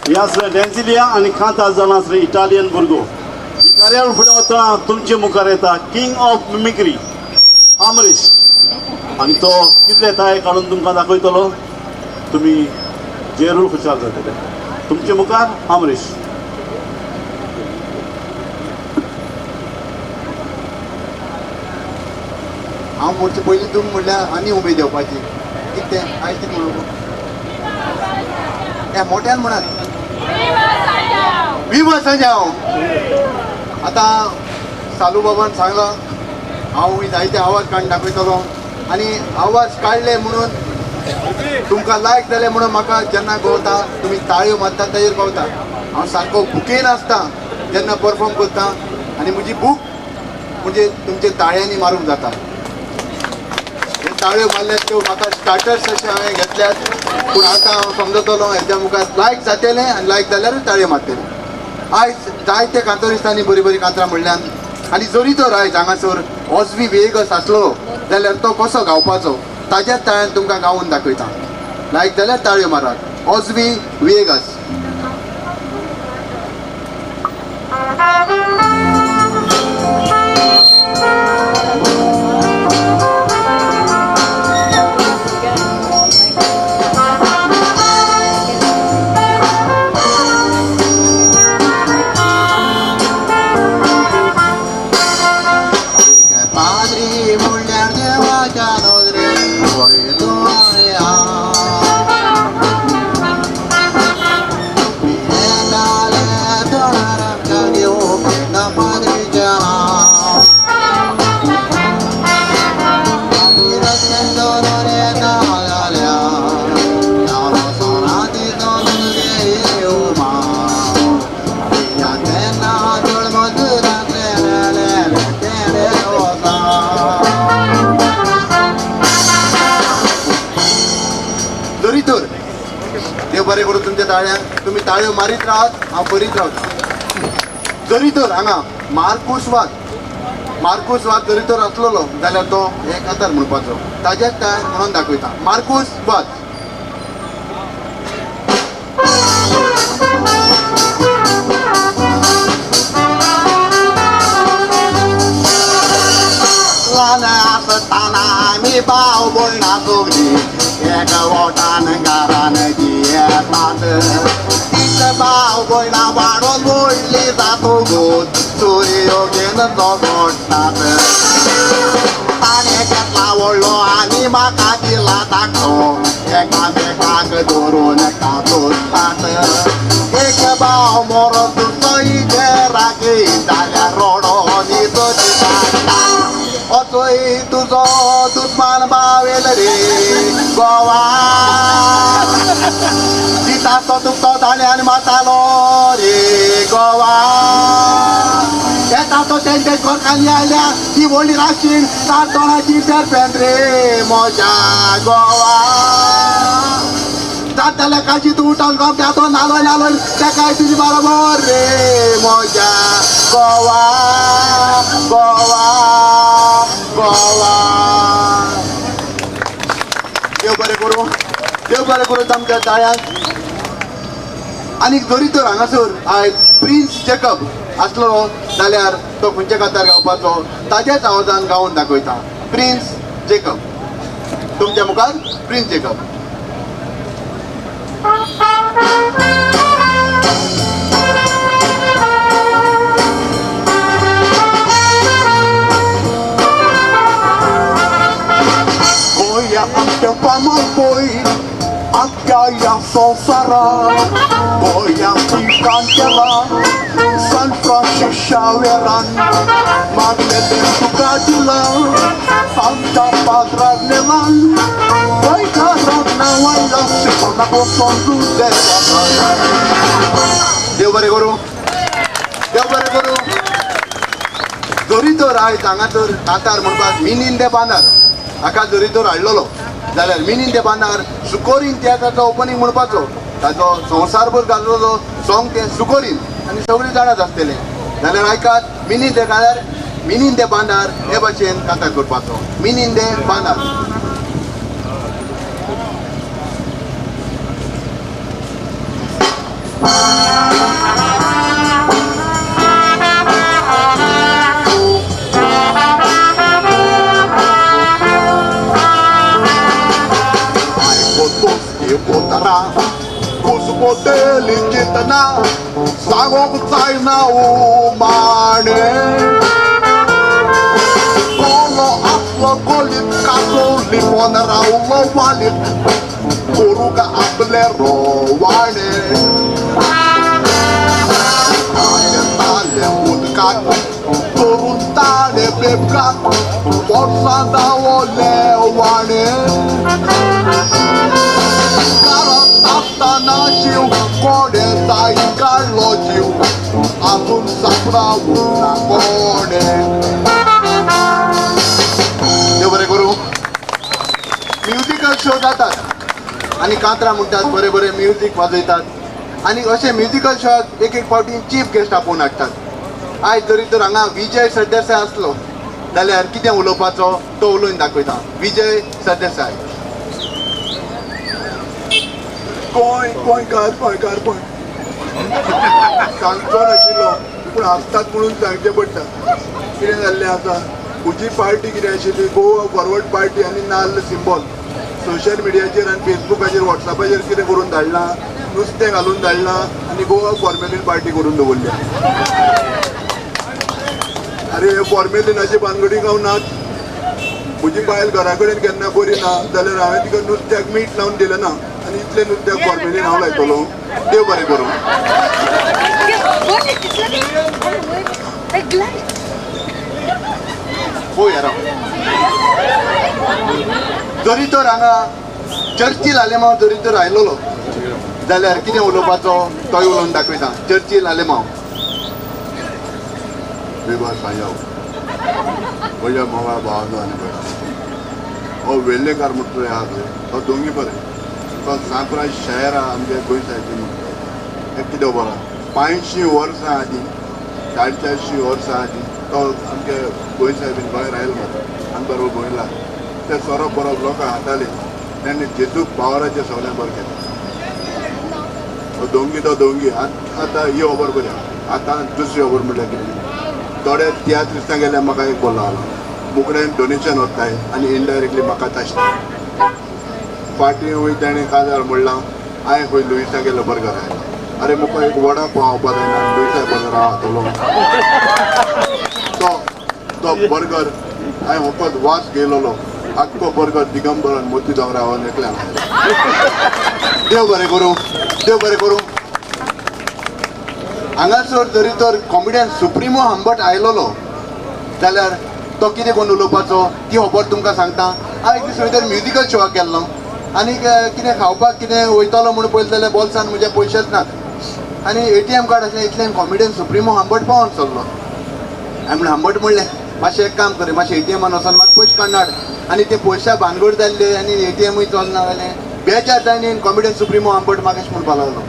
हे आसले डॅन्सिलिया आनी कांतार जावन आसले इटालियन भुरगो. ही कार्यावळ फुडें वतना तुमचे मुखार येता किंग ऑफ मिमिक्री अमरीश आनी तो कितले ताळे काडून तुमकां दाखयतलो, तुमी जरूर खुशाल जातले. तुमचे मुखार अमरीश. हांव मोडचे पयलीं तुमी म्हणल्यार आनी उमेद येवपाची कितें तें आयज कितें म्हणू हे मोठ्यान म्हणात विवा सांजाव. आतां सालू बाबान सांगलां हांव जायते आवाज काडून दाखयतलो आनी आवाज काडले म्हणून तुमकां लायक जालें म्हणून म्हाका जेन्ना गवता तुमी ताळयो मारता ताजेर गवता. हांव सारको भुकेन आसता जेन्ना परफॉर्म करता आनी म्हजी भूक म्हणजे तुमचे ताळयांनी मारूंक जाता. हे ताळयो मारल्यात त्यो म्हाका स्टार्टर्स अशें हांवें घेतल्यात, पूण आतां हांव समजतलो हेच्या मुखार लायक जातलें आनी लायक जाल्यारूच ताळयो मारतलें. आयज जायते कांतोरिस्तांनी बरीं बरीं कांतरां म्हणल्यान आनी जरी तर आयज हांगासर ऑजवी वेगस आसलो जाल्यार तो कसो गावपाचो ताज्याच ताळ्यान तुमकां गावून दाखयता. लायक जाल्यार ताळयो मारात. ऑजवी वेगस. बरें करूं तुमच्या ताळ्यांक, तुमी ताळयो मारीत राहात, हांव करीत रावता. जरी तर हांगा मार्कूस वाद, मार्कूस वाद जरी तर आसलेलो जाल्यार तो हे कांतार म्हणपाचो ताज्याच ताळ्यान म्हणून दाखयता. मार्कूस वाद. ल्हान आसतना आमी भाव भयणां सगळीं एका वोटान घरान जियेतात. तीच भाव भयणां वाडोवन व्हडली जातकूच चोरयो घेवन झगडटात. ताणें घेतला व्हडलो आनी म्हाका दिला धाकटो, एकामेकाक धरून कातुरतात. एक भाव मरोन दुसरो इजेराक जाल्यार रडोन इजोती काडटा. असोय तुजो दुस्मान बावेल रे गोवा, दिता तो तुमचो दाण्यान मातालो रे गोवा. येता तो तेंचे घरकान्नी आयल्या ती व्हडली राशीण सात तोणाची सरपेंत रे म्हज्या गोवा. जात जाल्यार काजी तूं उठोन गोमट्या तो नालो नालो तेकाय तुजी बरोबर रे म्हज्या गोवा गोवा गोवा. देव बरें करूं, देव बरें करूं आमच्या ताळ्यांक. आनी जरी तर हांगासर आयज प्रिन्स जेकब आसलो जाल्यार तो खंयच्या कांतार गावपाचो ताज्याच आवाजान गावून दाखयता. प्रिन्स जेकब तुमच्या मुखार प्रिन्स जेकब. गोया आमच्या फामाद पोय आख्या ह्या संवसाराक, गोंया पिकान केला सान फ्रांसिस शावेरान, मागलें तें तुका दिलां आमच्या पात्राक नेलान, गोंयकाराक नांवायलां शिकोवनाक वचोन तूं देवान. देव बरें करूं, देव बरें करूं. जरी तर आयज हांगासर कांतार म्हणपाक मिनीन दे बांदार हाका जरी तर हाडलेलो जाल्यार मिनीन दे बांदार सुकोरीन तियात्राचो ओपनींग म्हणपाचो, ताजो संवसारभर गाजलेलो सोंग तें सुकोरीन आनी सगळीं जाणां आसतलें. जाल्यार आयकात मिनीन दे काळार मिनीन दे बांदार हे भाशेन कांतार करपाचो. मिनीन दे बांदार. सांगोंक जायना उमाणे कोलो आपलो गोलीत काजो लिपोन रावलो वालीत करूंक आपले रोवाणे ताले ताले उदकाक करून ताणे बेबकाक पोरसां दावले वाणे कारण आसतना जीव कोणे जाय काडलो जीव आजून सापडावूं ना कोणे. देव बरें करूं. म्युजिकल शो जातात आनी कांतरां म्हणटात, बरें बरें म्युजीक वाजयतात आनी अशे म्युजिकल शोआक एक एक फावटी चीफ गेस्ट आपोवन हाडटात. आयज जरी तर हांगा विजय सरदेसाय आसलो जाल्यार कितें उलोवपाचो तो उलोवन दाखयता. विजय सरदेसाय. गोंय गोंयकार गोंयकारपण सांगचो नाशिल्लो पूण हांसतात म्हणून सांगचें पडटा. कितें जाल्लें आसा, म्हजी पार्टी कितें आशिल्ली, गोवा फॉरवर्ड पार्टी आनी नाल्ल सिंबॉल सोशल मिडियाचेर आनी फेसबुकाचेर वॉट्सॅपाचेर कितें करून धाडलां, नुस्तें घालून धाडलां आनी गोवा फॉर्मेलीन पार्टी करून दवरल्या. अरे हे फॉर्मेलिनाचे भानगडीक हांव नाच. म्हजी बायल घरा कडेन केन्ना बरी ना जाल्यार हांवें तिका नुस्त्याक मीठ लावन दिलें ना आनी इतलें नुस्त्याक फॉर्मेलीन हांव लायतलो. देव बरें करूं. पळोवया राव. जरी तर हांगा चर्चील आलेमांव जरी तर आयलोलो जाल्यार कितें उलोवपाचो तोय उलोवन दाखयता. चर्चील आलेमांव. विवा सांजाव म्हज्या मोगाळ भावाचो आनी भयणा, हो वेल्लेकार म्हणटा तो आहा पळय तो दोंगी बरें, तो सांप्रा शहरा आमच्या गोंय सायडीन म्हणटा. तें कितें खबर आहा, 500 वर्सां आदीं, 450 वर्सां आदीं तो आमच्या गोंय सायबीन भायर आयलो मरे, आमी बरोबर गोंयला ते सोरोप बरोबर लोकां हाताले तेणी जेजूक पावराचें सगळें बरें केलें. तो दोंगी तो दोंगी. आतां ही खबर बरी आहा. आतां दुसरी खबर म्हणल्यार कितें, थोडे तियात्रिस्तां गेल्यार म्हाका एक बोलो आलो, मुकडेन डोनेशन वताय आनी इनडायरेक्टली म्हाका ताशता. फाटीं वयर ताणें काजार म्हणलां, हांवें खंय लुईसा गेलो बर्गर आयलो. अरे म्हाका एक वडा पावोवपा जायना, लुईसा बर्गर हांव खातलो. तो तो बर्गर हांवें फकत वास घेयलोलो, आख्खो बर्गर दिगंबर आनी मोती दोंगरा हांवें एकल्यान खायलो. देव बरें करूं, देव बरें करूं. हांगासर जरी तर कॉमेडियन सुप्रिमो हांबट आयलोलो जाल्यार तो कितें करून उलोवपाचो ती खबर तुमकां सांगता. हांव एक दीस खंय तरी म्युजिकल शोआक गेल्लो आनी कितें खावपाक कितें वयतलो म्हूण पळयलें जाल्यार बोल्सान म्हज्या पयशेच नात आनी ATM card आसलें. इतल्यान कॉमेडियन सुप्रिमो हांबट पावोन सरलो. हांवें म्हणलें, हांबट म्हणलें मातशें एक काम कर, मातशें ATM वचोन म्हाका पयशे काडून हाड. आनी ते पयशा भानगड जाल्ले आनी ATMूय चलना जालें. बेजार जायन कॉमेडियन सुप्रिमो हांबट म्हाका अशें म्हणपाक लागलो,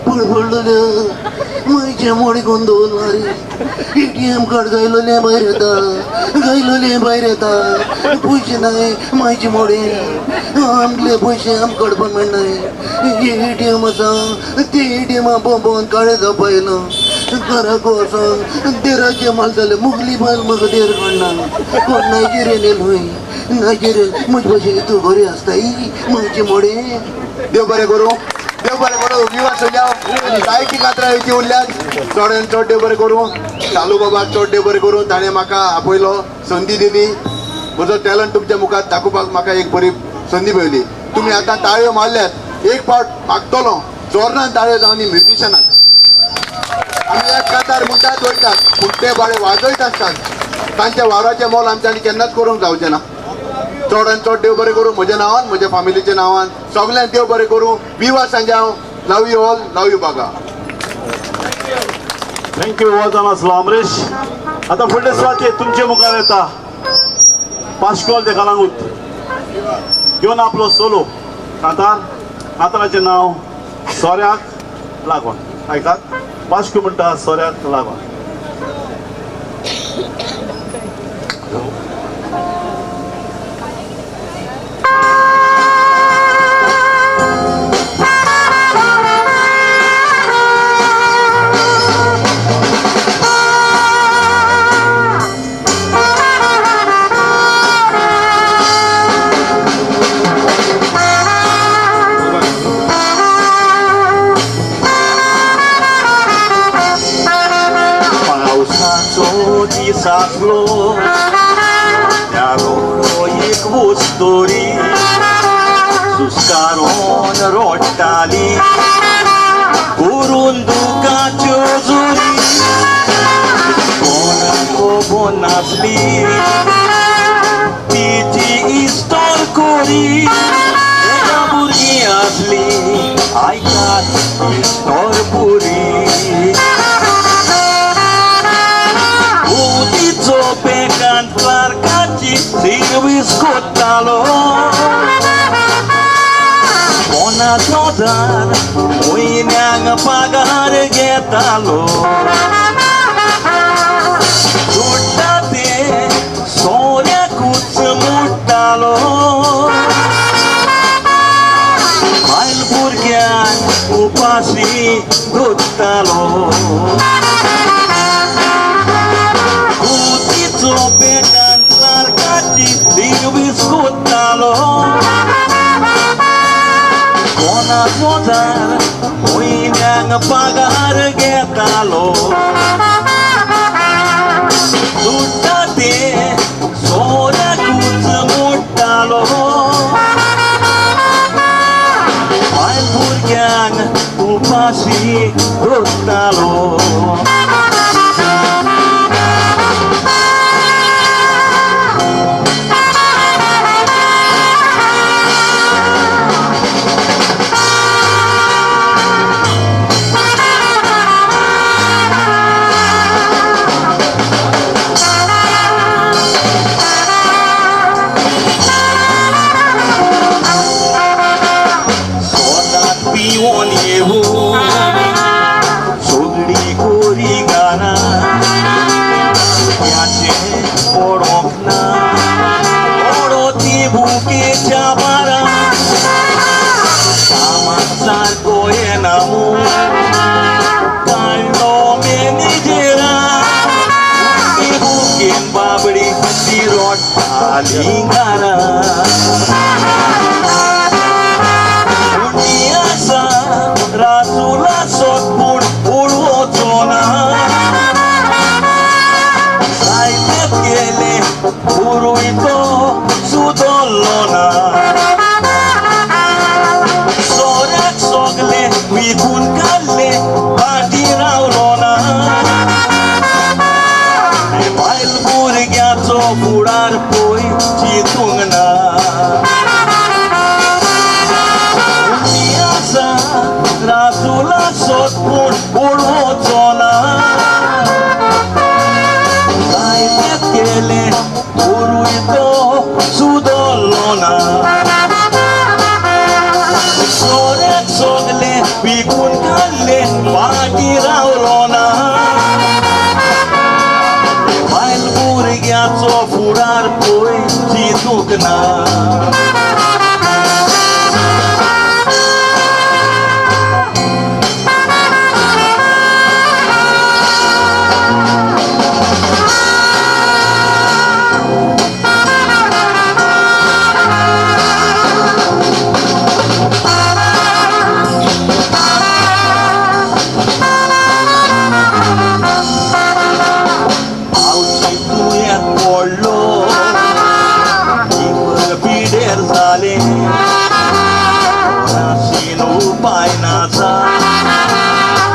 पडपडलें म्हजें मोड कोण दवरलां रे, ATM card गायलोलें भायर येता, गायलोलें भायर येता, पयशे नाय म्हाजे मोडे, आमले पयशे आमकां काडपाक मेळनाय. ATM आसा ते ATM बोंबोन काळे जावपा येयला, घराक वचोन देराचें माल जालें, मुगली बायल म्हाका देर काडना, कोण नायजेरियन येयलो, नायजेरियन म्हजे भाशेन तूं बरी आसताय म्हाजें मोडें. देव बरें करूं, देव बरें करूं. विवा सांजाव आनी जायतीं कातरां येवची उरल्यात. चड आनी चड देव बरें करूं. सालू बाबाक चड देव बरें करूं, ताणें म्हाका आपयलो, संदी दिली, म्हजो टॅलंट तुमच्या मुखार दाखोवपाक म्हाका एक बरी संदी मेळ्ळी. तुमी आतां ताळयो मारल्यात, एक फावट मागतलो जोरनान ताळयो जावन म्युजिशनाक. आमी एक कातार म्हणटात वयतात पूण ते बाळे वाजयत आसतात, तांच्या वावराचें मोल आमच्यांनी केन्नाच करूंक जावचें ना. चड आनी चड देव बरें करूं म्हज्या नांवान, म्हज्या फामिलीच्या नांवान, सगल्यांक देव बरें करूं. विवा Sanjao. Love you all, love you Baga. Thank you वॉजान आसलो अमरीश. आतां फुडले सुवातेर तुमचे मुखार येता पाश्कॉल दे कलांगूत घेवन आपलो सोलो कांतार. कांताराचें नांव सोऱ्याक लागोन. आयकात, वाश्को म्हणटा सोऱ्याक लागोन. दीस आसलो त्या रोडो एक वस्तोरी सुस्कारोन रोडटाली करून दुकाच्यो जुरी कोणाक खबर नासली तिची इस्तोर कोरी एका भुरगीं आसली आयकात इस्तोर पुरी तिचो बेकान क्लार्काची सिर्वीस कोत्तालो 50,000 म्हयन्यांक पगार घेतालो जोडटा ते सोऱ्याकूच मोडटालो बायल भुरग्यांक उपाशी दवरतालो तिचो बेकान क्लार्काची सिर्वीस कोत्तालो 50,000 म्हयन्यांक पगार घेतालो जोडटा ते सोऱ्याकूच मोडटालो बायल भुरग्यांक उपाशी दवरतालो. सगळी कोरी गाना त्याचें पडोंक ना पडो ती भुकेच्या बारा कामाक सारको येना मू काडलो मॅनेजरा भुकेन बाबडी ती रोडटाली घरा राजूला सोद पूण उडवचो ना जायतेच गेले पुरूय तो सुदरलो ना सोऱ्याक सगले विकून काडले फाटीं रावलो ना बायल भुरग्याचो फुडार पळय चिंतूंक ना राजूला सोद पूण उडवचो ना जायतेच केले पुरूय तो सुदरलो ना सोऱ्याक सगले विकून काडले फाटीं रावलो ना बायल भुरग्याचो फुडार पळय चिंतूंक ना.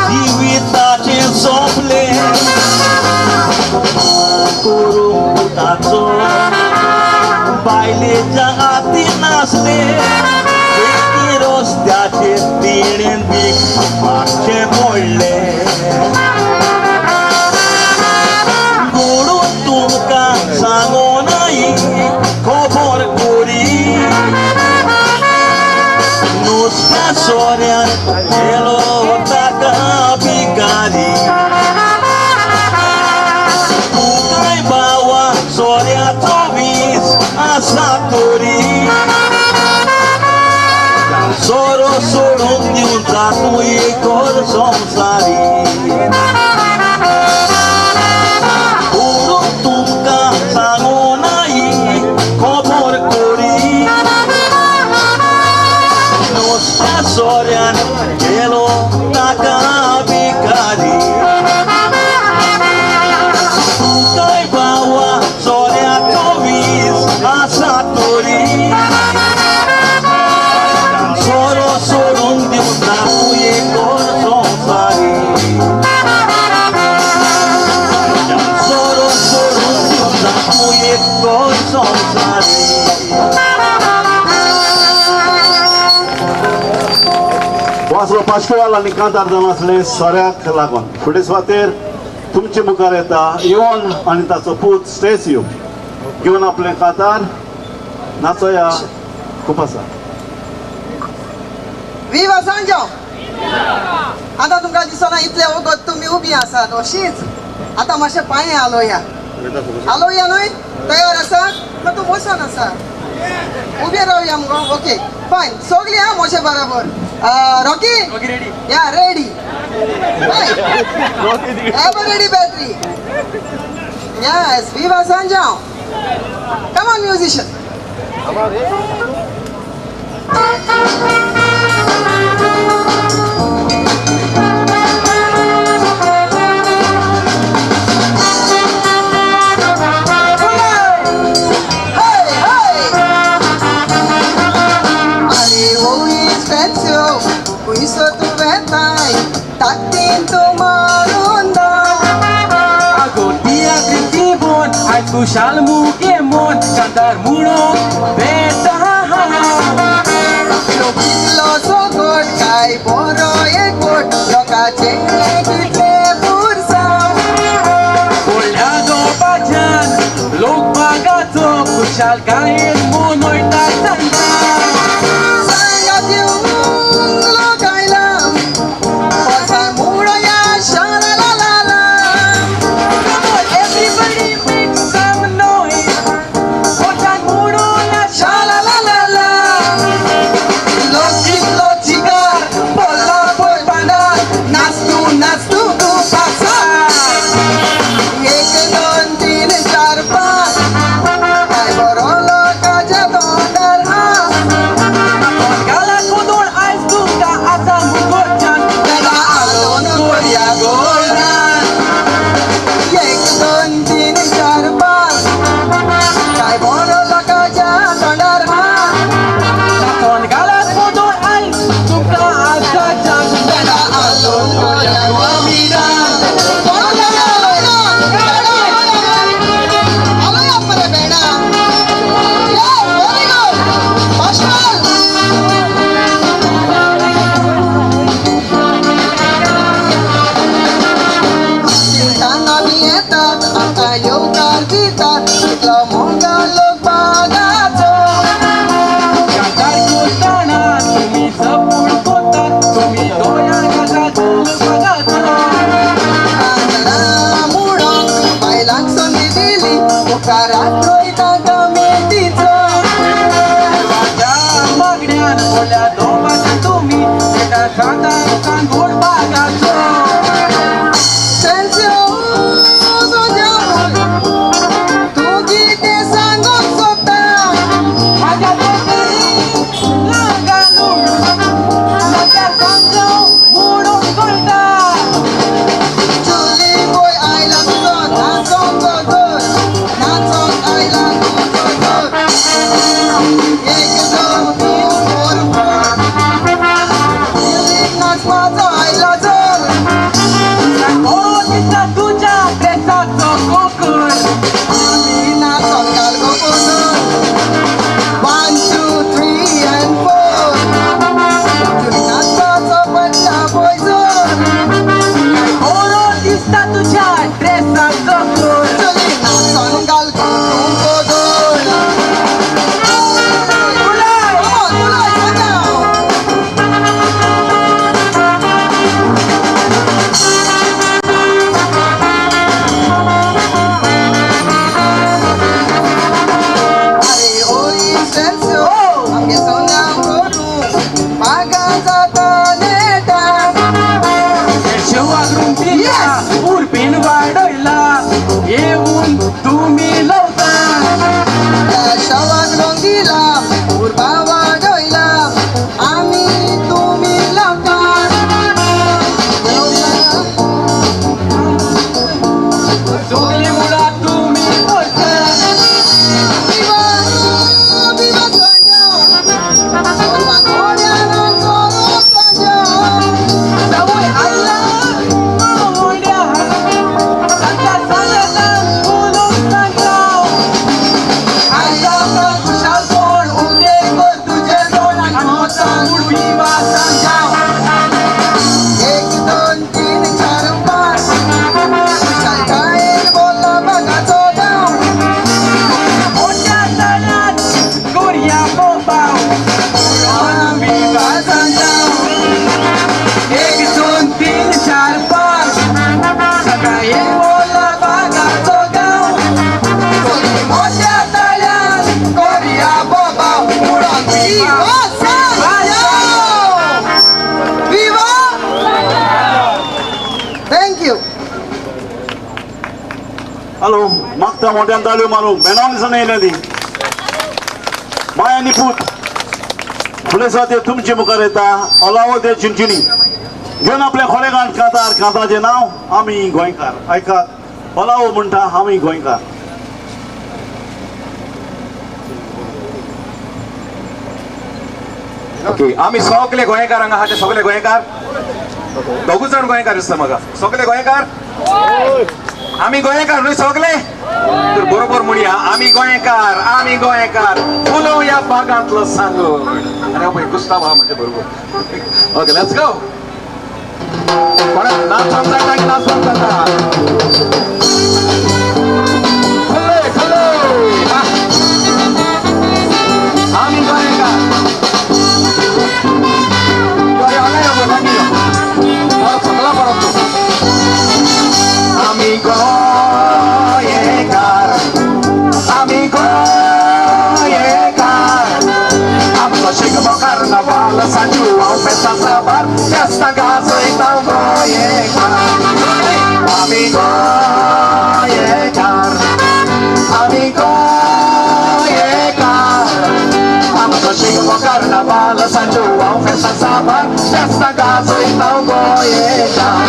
जिविताचें सोंपलें करूंक पुताचो बायलेच्या हातीन नासलें रस्त्याचेर तिणेन भीक मागचें पडलें गोडून तुमकां सांगोनाय खबर कोरी नुस्त्या सोऱ्यान गेलो ताका भिकारी तुकाय बावा सोऱ्याचो वीस आसा तरी सोरो सोडून दिवचा तूं एक संवसारी म्हणून तुमकां सांगोनाय खबर कोरी नुस्त्या सोऱ्यान गेलो ताका भिकारी तुका पाश्कुवाल आनी कांतार जावन आसले सोऱ्याक लागून. फुडले सुवातेर तुमचे मुखार येता इवन आनी ताचो पूत स्टेसियो घेवन आपलें कांतार नाचोया. खूब आसा. विवा सांजो. आतां तुमकां दिसना इतले वगत तुमी उबी आसात अशीच. आतां मातशें पांये आलोया आलोया न्हय तयार आसा ना तूं वचोन आसा उबे रावया मुगो. ओके फायन सगळीं आहा म्हजे बराबर. रॉकी या ready ever ready battery. Yes viva Sanjao. Come on musician. Kushal muge mon kandar muno beta lo sogot kai boro ekot lokache kitle pursa bolado bajan lok bagato kushal kai monoita sanda sangati lo kaila pasa muno ya shala la la la. Come on everybody make some noise. Posan muno ya shala la la la. Lo chica bola boy panda nastu nastu tu pasa. 1 2 3 4 5 काय बरो लोकाच्या तोंडार हास. गाला कोदोळ आयज तुमकां आसा मुगोच्यान बेडा alone कोरया गोरान. 1 2 3 4 5 काय बरो लोकाच्या तोंडार हास. गाला कोदोळ आयज तुमकां आसा जान बेडा आलोन कोरया गोरान. Cantar, cantar, Thank you. Hello मागता मोठ्यान ताळयो मारूंक बेनावली येयल्या ती माय आनी पूत फुडें ते तुमचे मुखार येता ओलावो ते चिंचिणी घेवन आपल्या खोलेगान कांतार, कांताचें नांव आमी गोंयकार. आयकात, ओलावो म्हणटा आमी गोंयकार. ओके, आमी सगळे गोंयकार हांगा आहा ते सगळे गोंयकार, दोगूच जाण गोंयकार दिसता म्हाका. सगळे गोंयकार, आमी गोंयकार न्हय सगळे? तर बरोबर म्हणया, आमी गोंयकार, आमी गोंयकार, फुलोवया बागांतलो सांगड. आनी पळय गुस्ताव आहा म्हजे बरोबर. Okay, let's go. कोणाक नाचोंक जाय ताणें नाचोंक जाता. फुलय फुलय आमी गोंयकार. सगळा परत आमी गोंयकार, आमी गोंयकार, आमचो शिगमो कार्नावाल सांजू हांव फेस्तां साबार फेस्तां गाजयता गोंयकार. आमी गोंयकार, आमी गोंयकार, आमचो शिगमो कार्नावाल सांजू हांव फेस्तां साबार फेस्तां गाजयता गोंयकार.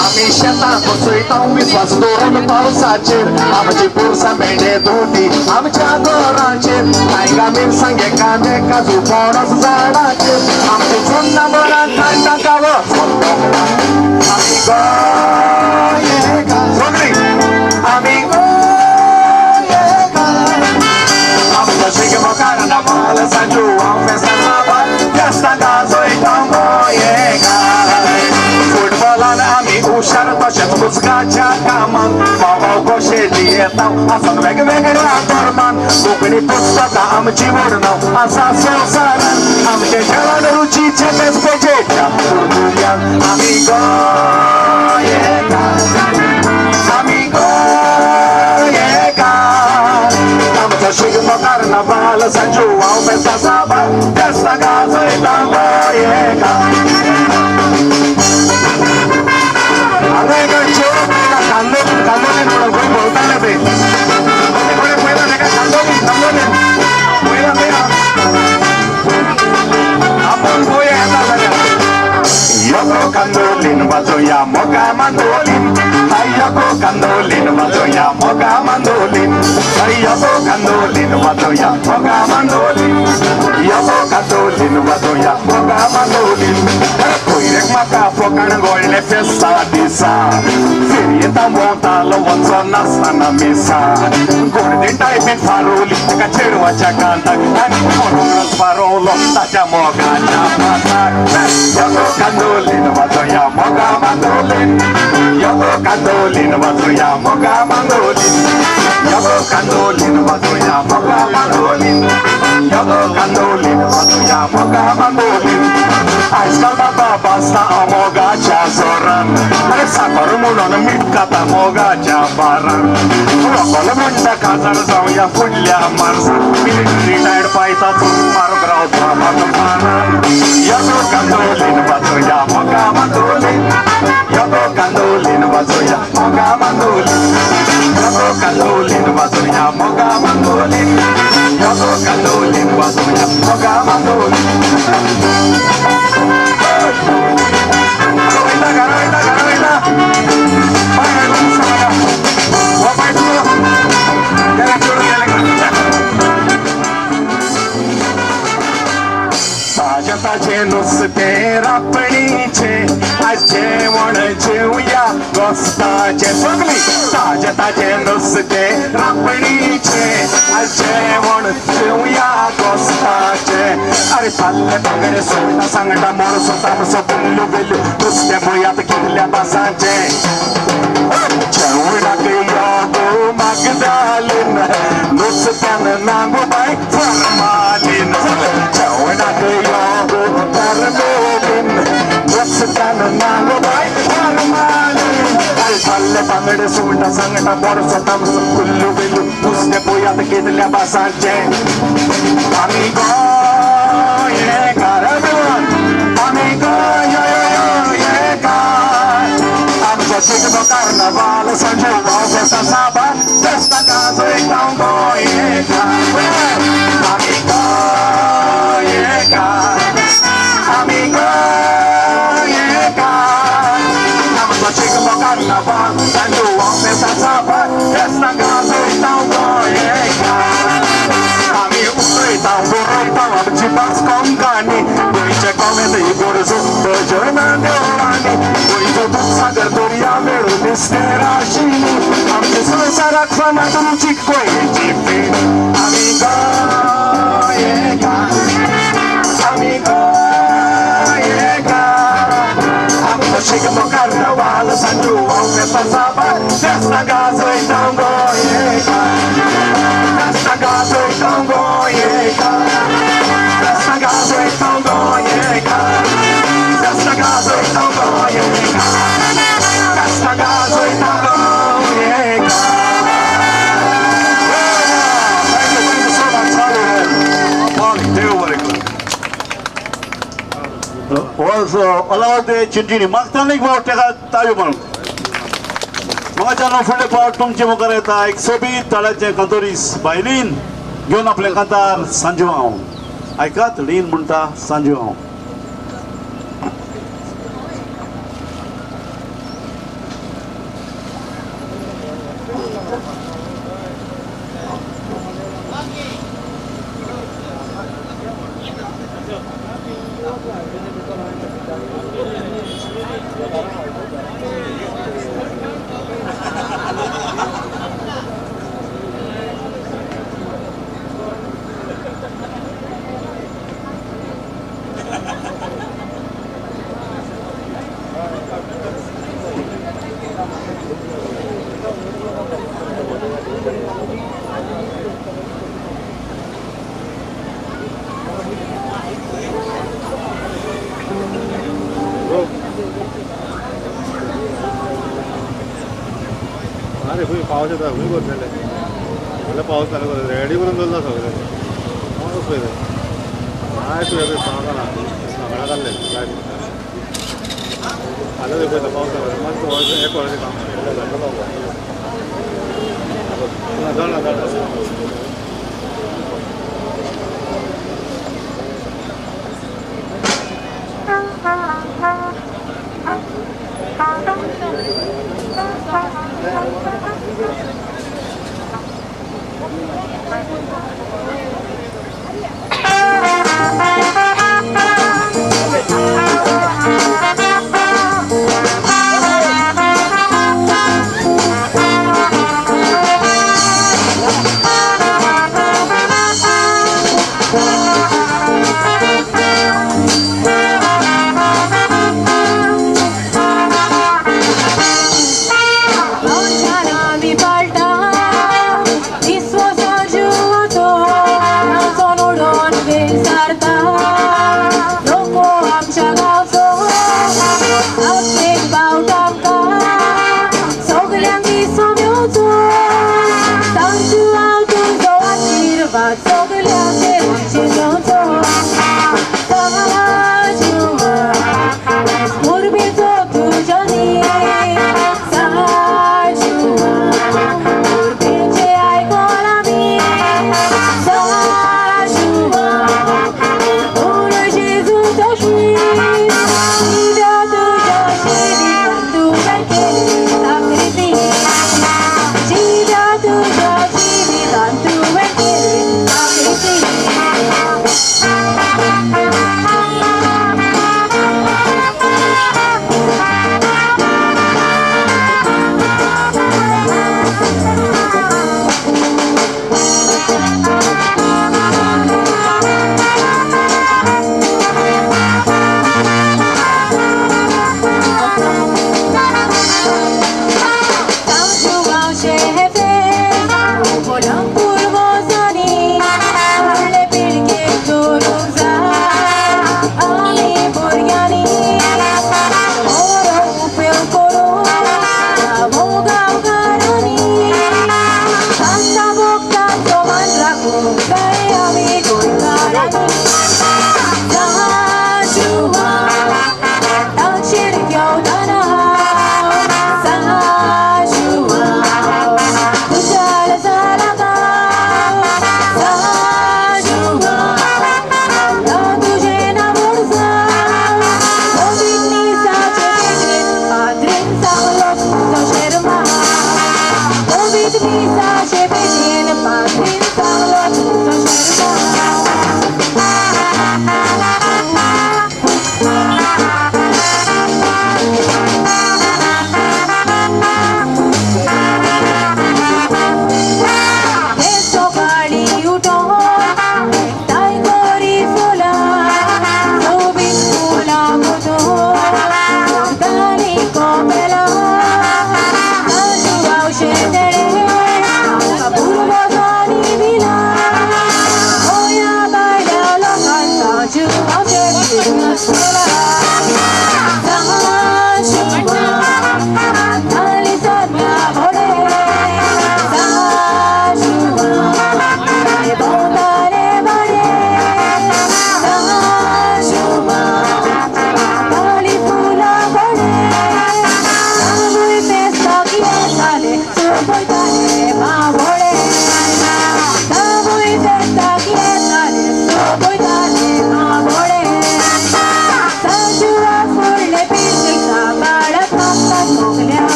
आमी शेतां बसयता विस्वास दवरून पावसाचेर, आमची पुरसां भेंडे दोटी आमच्या घराचेर, कांय मिरसांगे कांदे काजू पणस झाडाचेर, आमची चुन्नां बरां कांटा खावप. आमी गोंयकार, सगळीं आमी गोंयकार, आमचो शिगमो कार्नावाल सांजू हांव फेस्तां साबार फेस्तां गाजयता गोंयकार. फुटबॉलान आमी हुशार तशेंच मुजगाच्या कामान भाव कशे येता आसत वेगवेगळ्या धर्मान, कोंकणी पुस्तकां आमची व्हडनांव आसा संवसारान, आमचें जेवण रुचीचें बेसपेजेच्या उर्दुयान. आमी गोंयकार, आमी गोंयकार, आमचो शिगमो कार्नावाल सांजू हांव फेस्तां साबार फेस्तां गाजयता गोंयकार. हांगा एका चेडो पळयला कांदोलीन, कांदोलीन म्हणून खंय भोंवताले ते कोणें पळयला तेका? कांदोलीन, कांदोलीन पळयला ते आपूण पळोवया येता जाल्यार. यको कांदोलीन वाजोया मोगा मांदोलीन, यको कांदोलीन वाजोया मोगा मांदोलीन, यको कांदोलीन वाजोया मोगा मांदोलीन, यको कांदोलीन वाजोया मोगा मांदोलीन. पयरेक म्हाका फोकाण गोळ्ळे फेस्ता दिसा, फेरयेंत भोंवतालो वचो नासतना मिसा, गोडदें टायपीन फारोवली ताका चेडवाच्या कांताक, आनी म्हणूनच फारोवलो ताच्या मोगाच्या पाताक. यको कांदोलीन वाजोया मोगा मांदोलीन, यको कांदोलीन वाजोया मोगा मांदोलीन, यको कांदोलीन वाजोया मोगा मांदोलीन, यको कांदोलीन वाजोया मोगा मांदोलीन. आयजकाल बाबा बसता मोगाच्या जोरान, आरे साकर म्हणून मीठ खाता मोगाच्या बारान, रोखलो म्हणटा काजार जावया फुडल्या मार्सान, मिलिटरी रिटायर्ड पायता मारूंक रावता म्हाका. यको कांदोलीन वाजोया मोगा मांदोलीन, यको कांदोलीन वाजोया मोगा मांदोलीन, यको कांदोलीन वाजोया मोगा मांदोलीन, यको कांदोलीन वाजोया मोगा मांदोलीन. ताजे ताजे नुस्तें रापणीचें आयज जेवण जेवया गोस्ताचें. सगळीं ताजे ताजे नुस्तें रापणीचें आयज जेवण जेवया गोस्ताचें. अरे ताल्ले बांगडे सोंगटा सांगटा मोरसो तामसो कुल्लू बेल्लू नुस्तें पळयात कितल्या पासांचें. जेवणाक यो गो मागदालीन नुस्त्यान नागो बाय फर्मालीन, जेवणाक यो गो फर्मालीन नुस्त्यान नागो बाय फर्मालीन. ताल्ले बांगडे सुंगटा सांगटा मोरसो तामसो कुल्लू बेल्लू नुस्तें पळयात कितल्या पासांचें. आमी गोंयकार, आमी गोंयकार, só chega no carnaval, São João, festa sábado, festa casa, então goiega. Amigo, amigo, só chega no carnaval, São João, festa sábado, festa casa, então goiega. Amigo, então borreta, आमची पास कोंकणी, गोंयचे कोमेत इगोर्जो भजनां देवळांनी, गोंयचो दूदसागर दर्या वेळो दिसते राशींनी, आमचे संवसाराक फामाद रुचीक गोंयची फेणी. आमी गोंयकार, आमी गोंयकार, आमचो शिगमो कार्नावाल, सांत जुआंव फेस्ता साबार, फेस्ता गाजयता गोंयकार, फेस्ता गाजयता गोंयकार, festa gazeita goiega, festa gazeita goiega, festa gazeita goiega. Thank you so much, Hollywood. अलावते चिंटिणी मागताना एक फावट तेका ताळयो मारून म्हाका फुडले फावट तुमचे मुखार येता एक सोबीत ताळ्याचें कांतोरीस बायलीन घेवन आपल्या कांतार सांजू हांव आयकात लीन म्हणटा सांजू हांव. अरे खंय पावस येता खंय करतले व्हडलो पावस जालो रेडी करून दवरला सगळें कोण पळयता लायट पळय पावस ना सगळ्या काडलें लायट फाल्यां पळयता पावस जालो मस्त एक वराचें काम जातलो पावस ना जाणा Mi falta, mi suo saluto.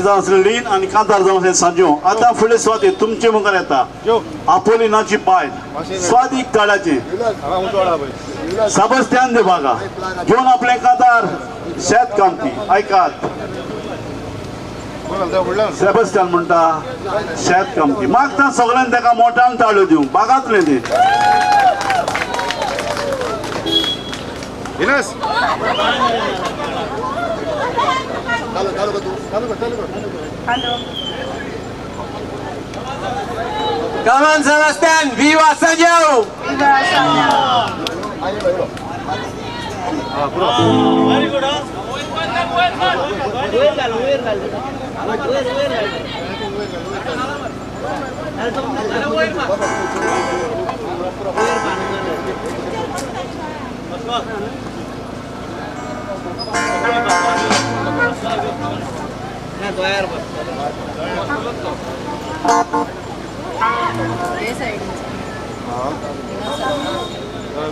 हे जावन आसलें लीन आनी कांतार जावन आसलें सांजो. आतां फुडले सुवातेर तुमचे मुखार येता आपोलिनाची बायल स्वादीक ताळाची सेबास्तियान दे बागा घेवन आपलें कांतार शेत कामती. आयकात, सेबास्तियान म्हणटा शेत कामती. मागता सगळ्यांनी ताका मोठ्यान ताळयो दिवंक बागांतलें ती. Hello. Come on, Sebastian! Viva Sanjao! Viva Sanjao! Very good, huh?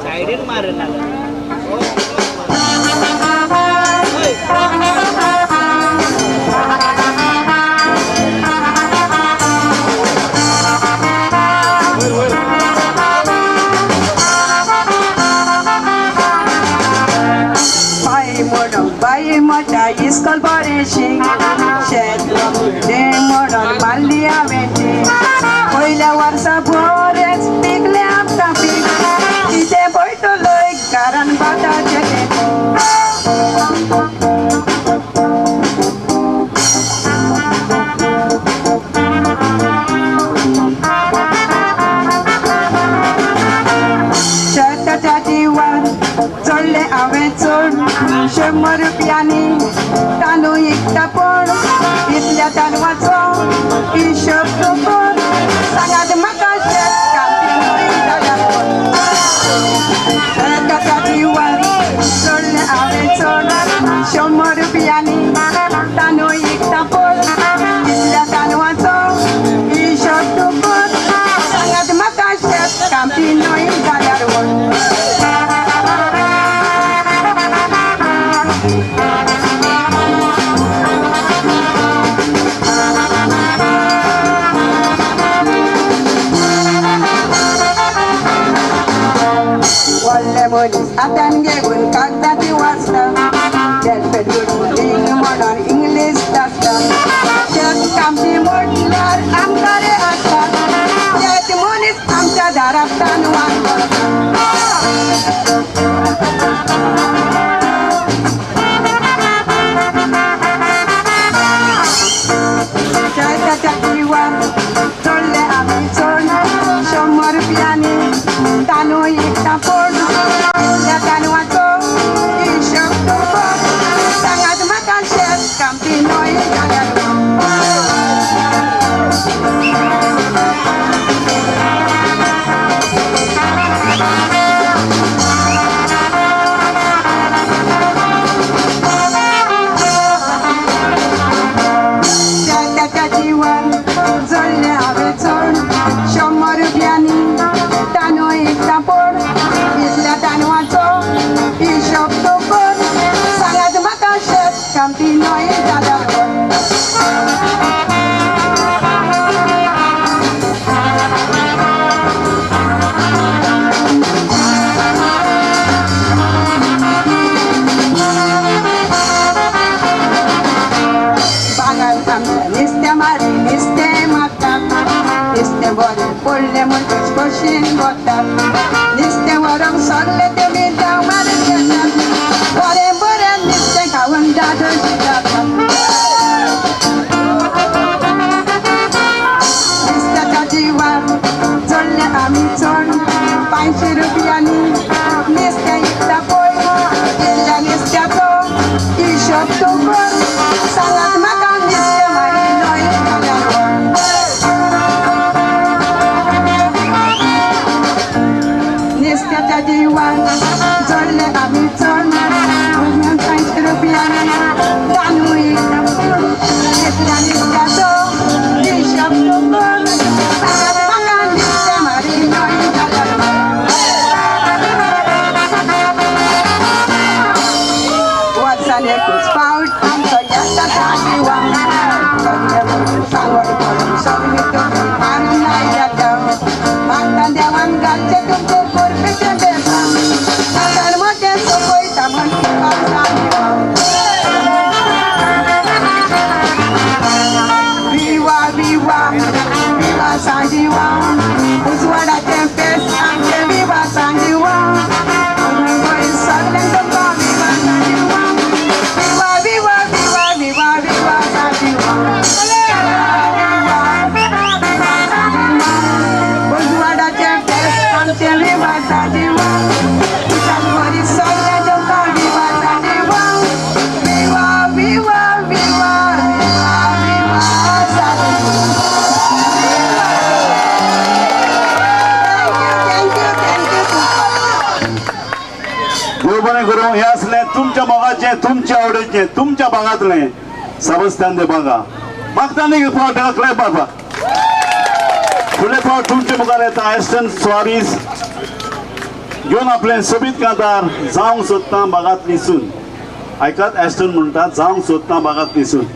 साइडीन मारला. बाई मोठा इस्कॉल बरें शीक शेत तें म्हणून मारली हांवें पयल्या वर्सा बरेंच पिकलें आमकां पीक कितें पळयतलोय कारण भाताचें तें. शेताच्या जिवार चडलें हांवें चड 100 रुपयांनी तांदूळ इकता पण इतल्या तांदळाचो हिशोब तो कर सांगात म्हाका शेत कामती न्हय जाल्यार कोण. शेताच्या जिवार चडलें हांवें चड 100 रुपयांनी तांदूळ इकता पण इतल्या तांदळाचो हिशोब तो कर सांगात म्हाका शेत कामती न्हय जाल्यार कोण. मनीस आतां घेवन कागदां ती वाचता गुड म्हणून इंग्लीश आसता शेत कामती म्हटल्यार आमकां रे आसता शेत मनीस आमच्या दाराक तांदळां करता. शेताच्या जिवार चडले आमी चड 100 रुपयांनी तांदूळ इकता पण इतल्या तांदळाचो हिशोब तो कर सांगात म्हाका शेत कामती न्हय जाल्यार. शेताच्या जिवार चडलें हांवें चड 100 रुपयांनी तांदूळ इकता पण इतल्या तांदळाचो हिशोब तो कर सांगात म्हाका शेत कामती न्हय जाल्यार कोण. बागान आमच्या नुस्तें मारी नुस्तें मारतात नुस्तें बरें पडलें म्हणटच कशेन वतात नुस्तें व्हरोंक सगळे तेमी धांव मारून येतात बरें बरें नुस्तें खावन दादोशी जातात. नुस्त्याच्या जिवार चडले आमी चड 500 रुपयांनी नुस्तें इकता पळय इतल्या नुस्त्याचो हिशोब तो कर सांगात म्हाका नुस्तें मारी न्हय जाल्यार कोण. नुस्त्याच्या जिवार चडले आमी चड 500 रुपयांनी तांदूळ इकता पण इतल्या नुस्त्याचो हिशोब तो कर सांगात म्हाका नुस्तें मारी न्हय जाल्यार कोण. वर्सान एकूच फावट आमचो येता जिवार सगळे तुमचे गोरपेचे बेसां आतां मोटें सोपयता म्हण विवा सांजिवा विवा विवा विवा सांजिवा उजवाडाचें फेस्त आमचें विवा सांजिवा सगळ्यांक तुमकां विवा सांजिवा विवा विवा विवा विवा विवा सांजिवा उजवाडाचें फेस्त आमचें विवा सांजिवा कुशालभरी सगळ्यांक तुमकां विवा सांजिवा विवा विवा विवा विवा विवा सांजिवा. देव बरें करूं. हें आसलें तुमच्या मोगाचें, तुमच्या आवडीचें, तुमच्या भागांतलें सेबस्त्यान दे बागा. मागता न्ही फावट ताका क्लॅप मारपा. फुडले फावट तुमचे मुखार येता एस्टन सुवारीस घेवन आपलें सोबीत कांतार जावंक सोदता बागांतली सून. आयकात, एस्टन म्हणटा जावंक सोदता बागांतली सून.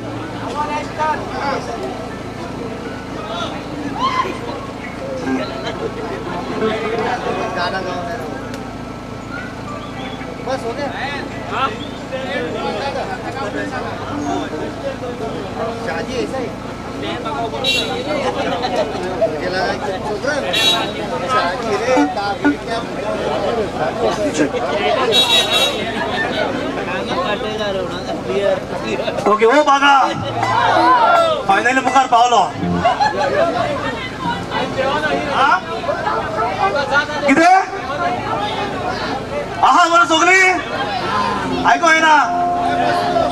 बस हो गया. शादी ऐसा ही ओके हो बागा फायनली मुखार पावलो. कितें आहा बरं सगळी आयको येना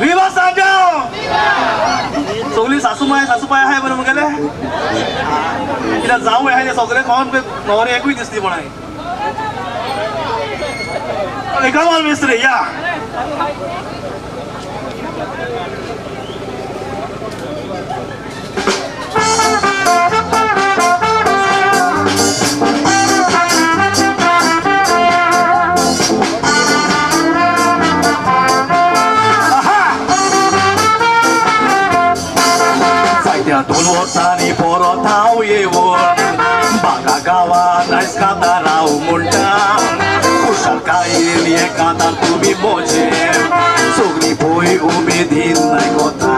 विवा सांजाव सगळी सासूमाय सासूपाय आहाय बरं मुगेले कित्याक जावं आहाय सगळे कोण न्हवरे एकूय दिसली पण कमॉन मिस्त्री या. दोन वर्सांनी परत हांव येवन बागा गांवांत आयज कांतार हांव म्हणटा खुशालकायेन हें कांतार तुमी म्हजें सगळीं पळय उमेदीन आयकता.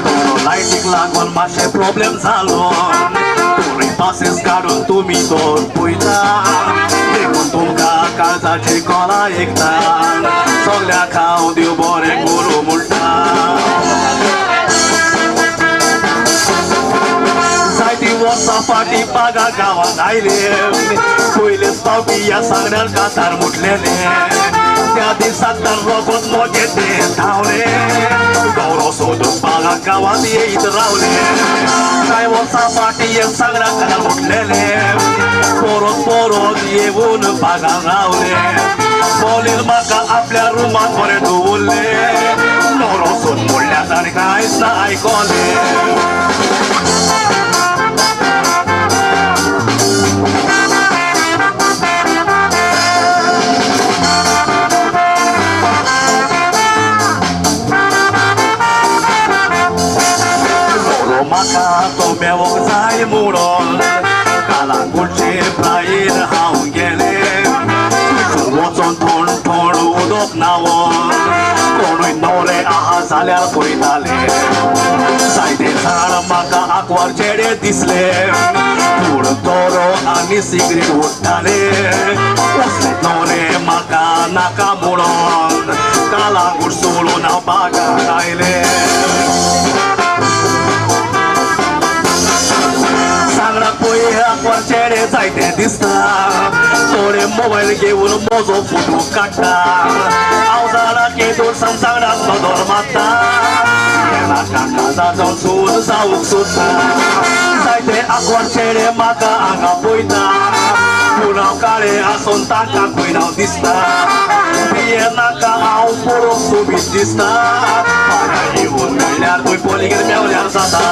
थोडो लायटीक लागून मातशें प्रोब्लेम जालो थोडे पासेस काडून तुमी तो पळयता देखून तुमकां काळजाची कोला एकता सगळ्यांक हांव देव बरें करूं म्हणटा. वर्सां फाटीं बागा गांवांत आयले पयलेच फावटी ह्या सांगण्यार कांतार मुटलेले त्या दिसाक तर रोगोत मोगे ते धांवले गौरव सोदून बागा गांवांत येयत रावले. कांय वर्सां फाटीं ह्या सांगण्यार कांतार मुटलेले परत परत येवन बागान रावले बोलीन म्हाका आपल्या रुमांत बरें दवरले न्हवरो सोद म्हणल्यार ताणें कांयच ना आयकलें. म्हाका तो मेवोंक जाय म्हणून कालांगुटचे प्रायेर हांव गेलें थंयसून वचोन थोण थोण उदक न्हांवन कोणूय न्हवरे आहा जाल्यार पळयताले जायते जाण म्हाका आंकवार चेडे दिसले पूण तोरो आनी सिगरेट ओडटाले असले न्हवरे म्हाका नाका म्हणून कालांगूट सोडून हांव बागार आयलें. सांगणाक पळय आंकवार चेडे जायते दिसता थोडे मोबायल घेवन म्हजो फोटो काडटा हांव जाणा केदोर सांग सांगणाक नदर मारता नाका काजा जावन सून जावंक सोदता जायते आंकवार चेडे म्हाका हांगा पळयता पूण हांव काळे आसून तांकां खंय हांव दिसता भियेनाका हांव पळोवंक सोबीत दिसता फाल्यां येवन मेळ्ळ्यार खंय पलीगेर मेवल्यार जाता.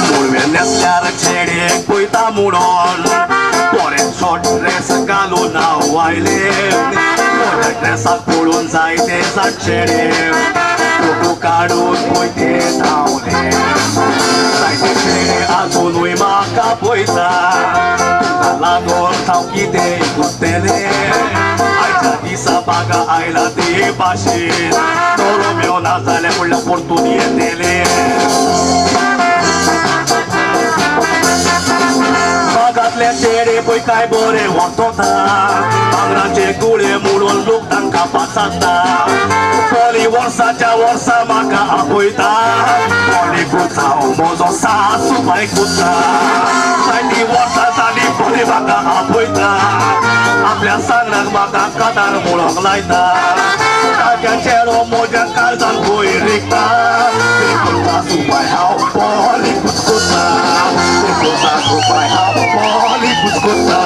मुळवे न्हेसल्यार चेडयेक पळयता म्हणून बरें शॉर्ट ड्रेस घाल सालू नांव आयलें म्हज्या ड्रेसाक पळोवन जायते जाण चेडे फोटो काडून पळय ते धांवले जायते चेडे आजुनूय म्हाका पळयता तुका लागून हांव कितें करतलें आयच्या दिसा बागा आयला ते भाशेन तो रोमियो ना जाल्यार म्हणल्यार परतून येतलें बागांतले चेडे पळय काय बरे वचोता भांगराचे गुळे म्हणून लोक तांकां पाचारता पयलीं वर्साच्या वर्सा म्हाका आपयता पयलीं गुजांव म्हजो सासू बाय कुता जायतीं वर्सां जालीं पयलीं म्हाका आपयता आपल्या सांगणाक म्हाका कातार म्हणूंक लायता ताच्या चेडो म्हज्या काळजान खंय रिगता सासूबाय हांव पयलीं कुचकुता सासूबाय हांव पयलीं कुचकुता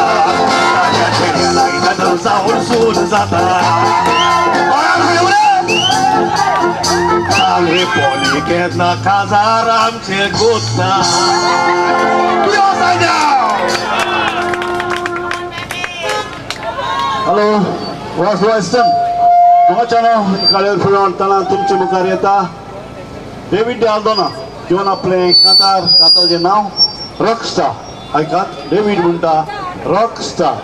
ताच्या चेड्या लागीं नदर जावन सून जाता चाले पोली केन्ना काजार आमचे गुत्ता. हॅलो वास वायस्टन तुमच्या काळेर फुडें म्हणटना तुमचे मुखार येता डेवीड de Aldona घेवन आपलें कांतार कांताराचें नांव रॉकस्टार. आयकात डेवीड म्हणटा Rockstar.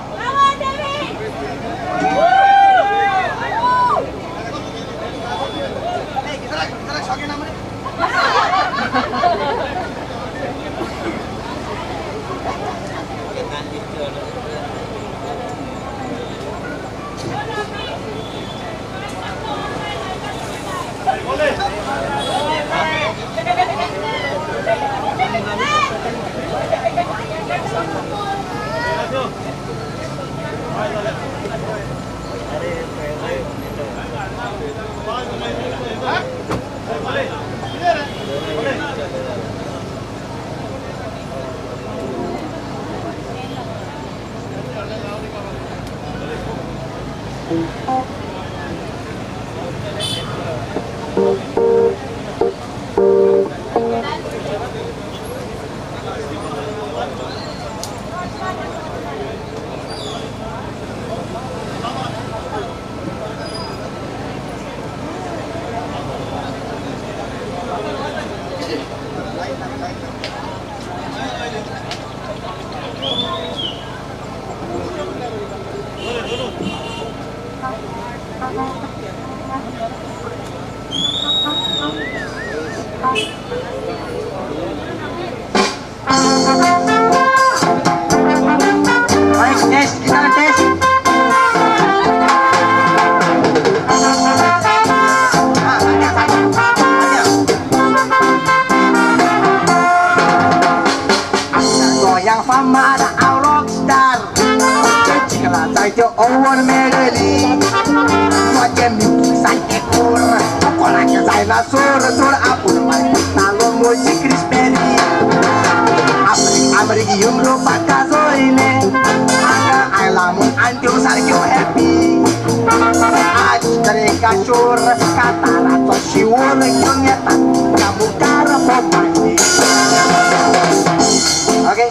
Okay,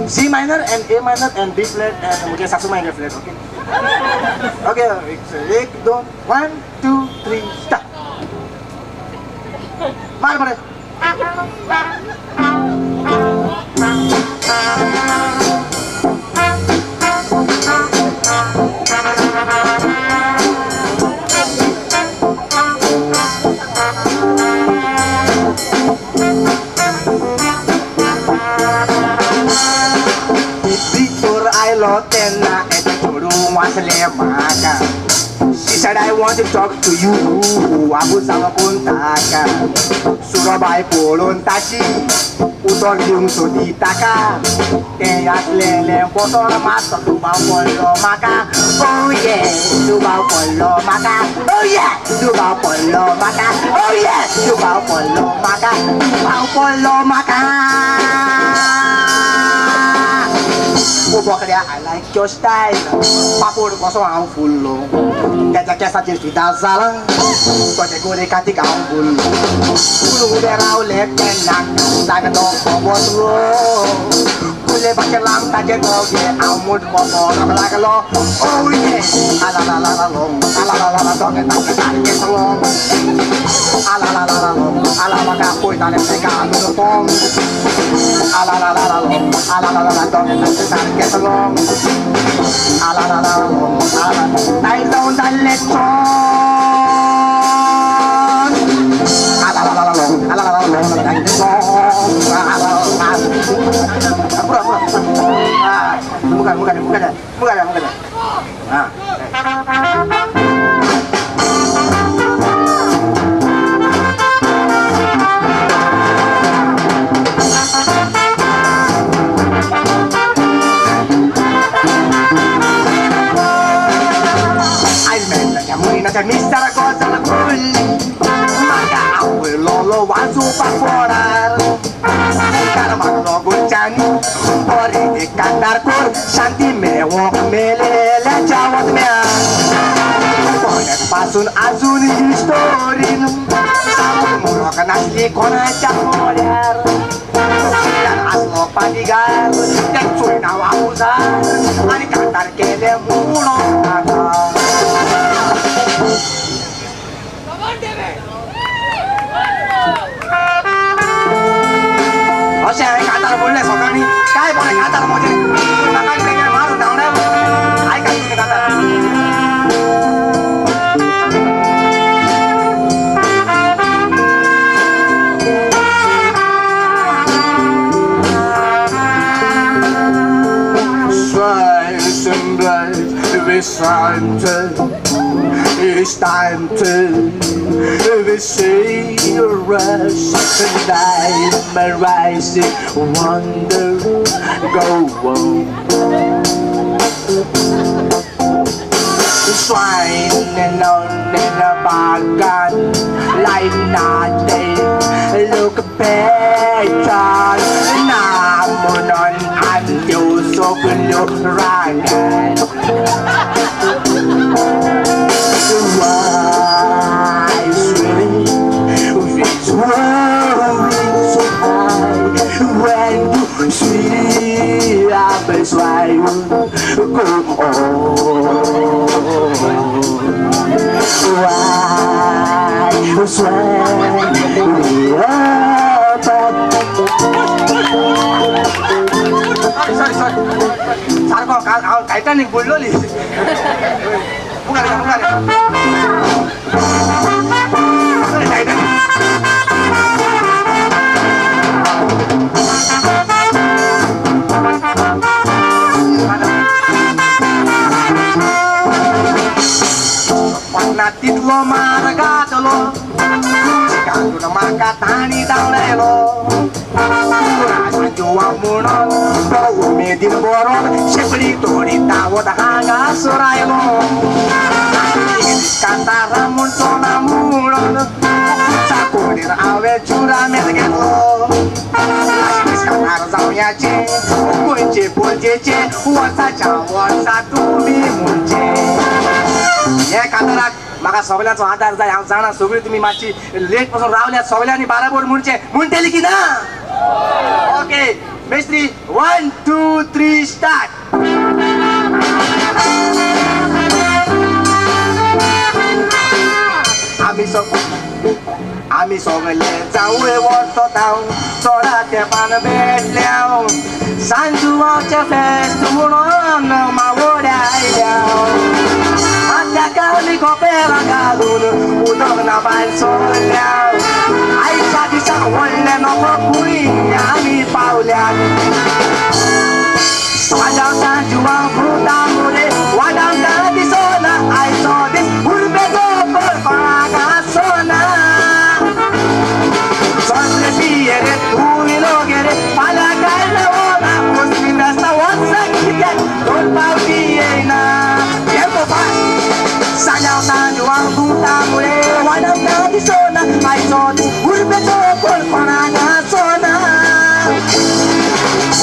C minor and A minor and B flat and मुझे saxo minor flat. Okay, okay, 1 2 1 2 3 start. मार मारे. She said I want to talk to you. Abu sama puntaka Surabaya polon tashi Utor yung sodi taka Teyat lele botol mata tubaw polo maka. Oh yeah, tubaw polo maka. Oh yeah, tubaw polo maka. Oh yeah, tubaw polo maka. Tubaw polo maka. I like your style. Papur कसो हांव फुल्लो तेच्या केसाचेर फिदा जाला तोजे गोरे कातीक हांव फुल्लो पूण उबें रावलें तेन्ना लागलो खबरलो गुलेबाचे लांब ताजे दोगे हांव मुटको पडोंक लागलो ओ ये आला ला ला ला लोंग आला ला ला ला दोगे ताचे सारके लोंग आला ला ला ला लोंग आला म्हाका पळयताले ते घालून पोंग आला ला ला ला लोंग आला ला ला ला दोगे ताचे सारके लोंग आला ला ला लोंग आला ताई जावन जाल्ले चोन आला ला ला ला लोंग आला ला ला लोंग आला ला pura pura bukan bukan bukan bukan bukan ah Mr. Gozal Gulli Maka awelolo wazupa forar Karmagno gulchani Bori kandarkur Shanti mewok melele jawat mea Konek pasun azun historin Samut murok nasli konacha moryar Silan aslo padigar Tek suina wapuzar Ani kantar kele muno kata. अशें हांवें कांतार म्हणलें सकाळीं काय बरें कांतार म्हजें म्हाका तेंगे मारून धांवडायलो आयकात तुमी कांतार. It's time to see us and I'm a rising wonder go on. Swine and on in a bargain like nothing. Look better now on until so good look right. Why it's worrying so high when you see others why you go on? Why we are Sorry, sorry. सारको हांव Titanic बुडलोली. मुखार मुखार Titanic. पन्ना तितलो मार घातलो घालून म्हाका ताणी धांवडायलो जुवा म्हणून तो उमेदीन बरोवन शेपडी तोडी धांवत हांगासर आयलो कांतारा म्हणचो ना म्हणून चाकोडीर हांवें जुरामेत घेतलो कांतार जावयाचे गोंयचे पोलजेचे वर्साच्या वर्सा तुमी म्हणचे हे कांताराक म्हाका सगळ्यांचो आदार जाय. हांव जाणा सगळीं तुमी मातशी लेट पासून रावल्या सगळ्यांनी बाराबर म्हणचें म्हणटली की ना? Okay Mestri 1 2 3 start. आमी सगळे जावूय वचता चोडा तेंपान भेटल्या सांजुवाच्या फेस्त म्हणून मावोड्या आयल्या आत्या गावली कोपेरा घालून उदक ना भायर सरल्या आयच्या दिसा व्हडलें नको खूंय आमी पावल्यात सांजांव सांजुवां भुतां मुरे वाडांक दिसना आयचो दीस उर्बेचो कोणाक आसना सगळे पियेरे तूं इलो गेरे फाल्यां काय ना पोस्टमॅन आसता वचक कित्याक दोन पावटी येयना. सांजांव सांजुवां भुतां मुरे वाडांक दिसना आयचो दीस उर्बेचो कोणाक आसना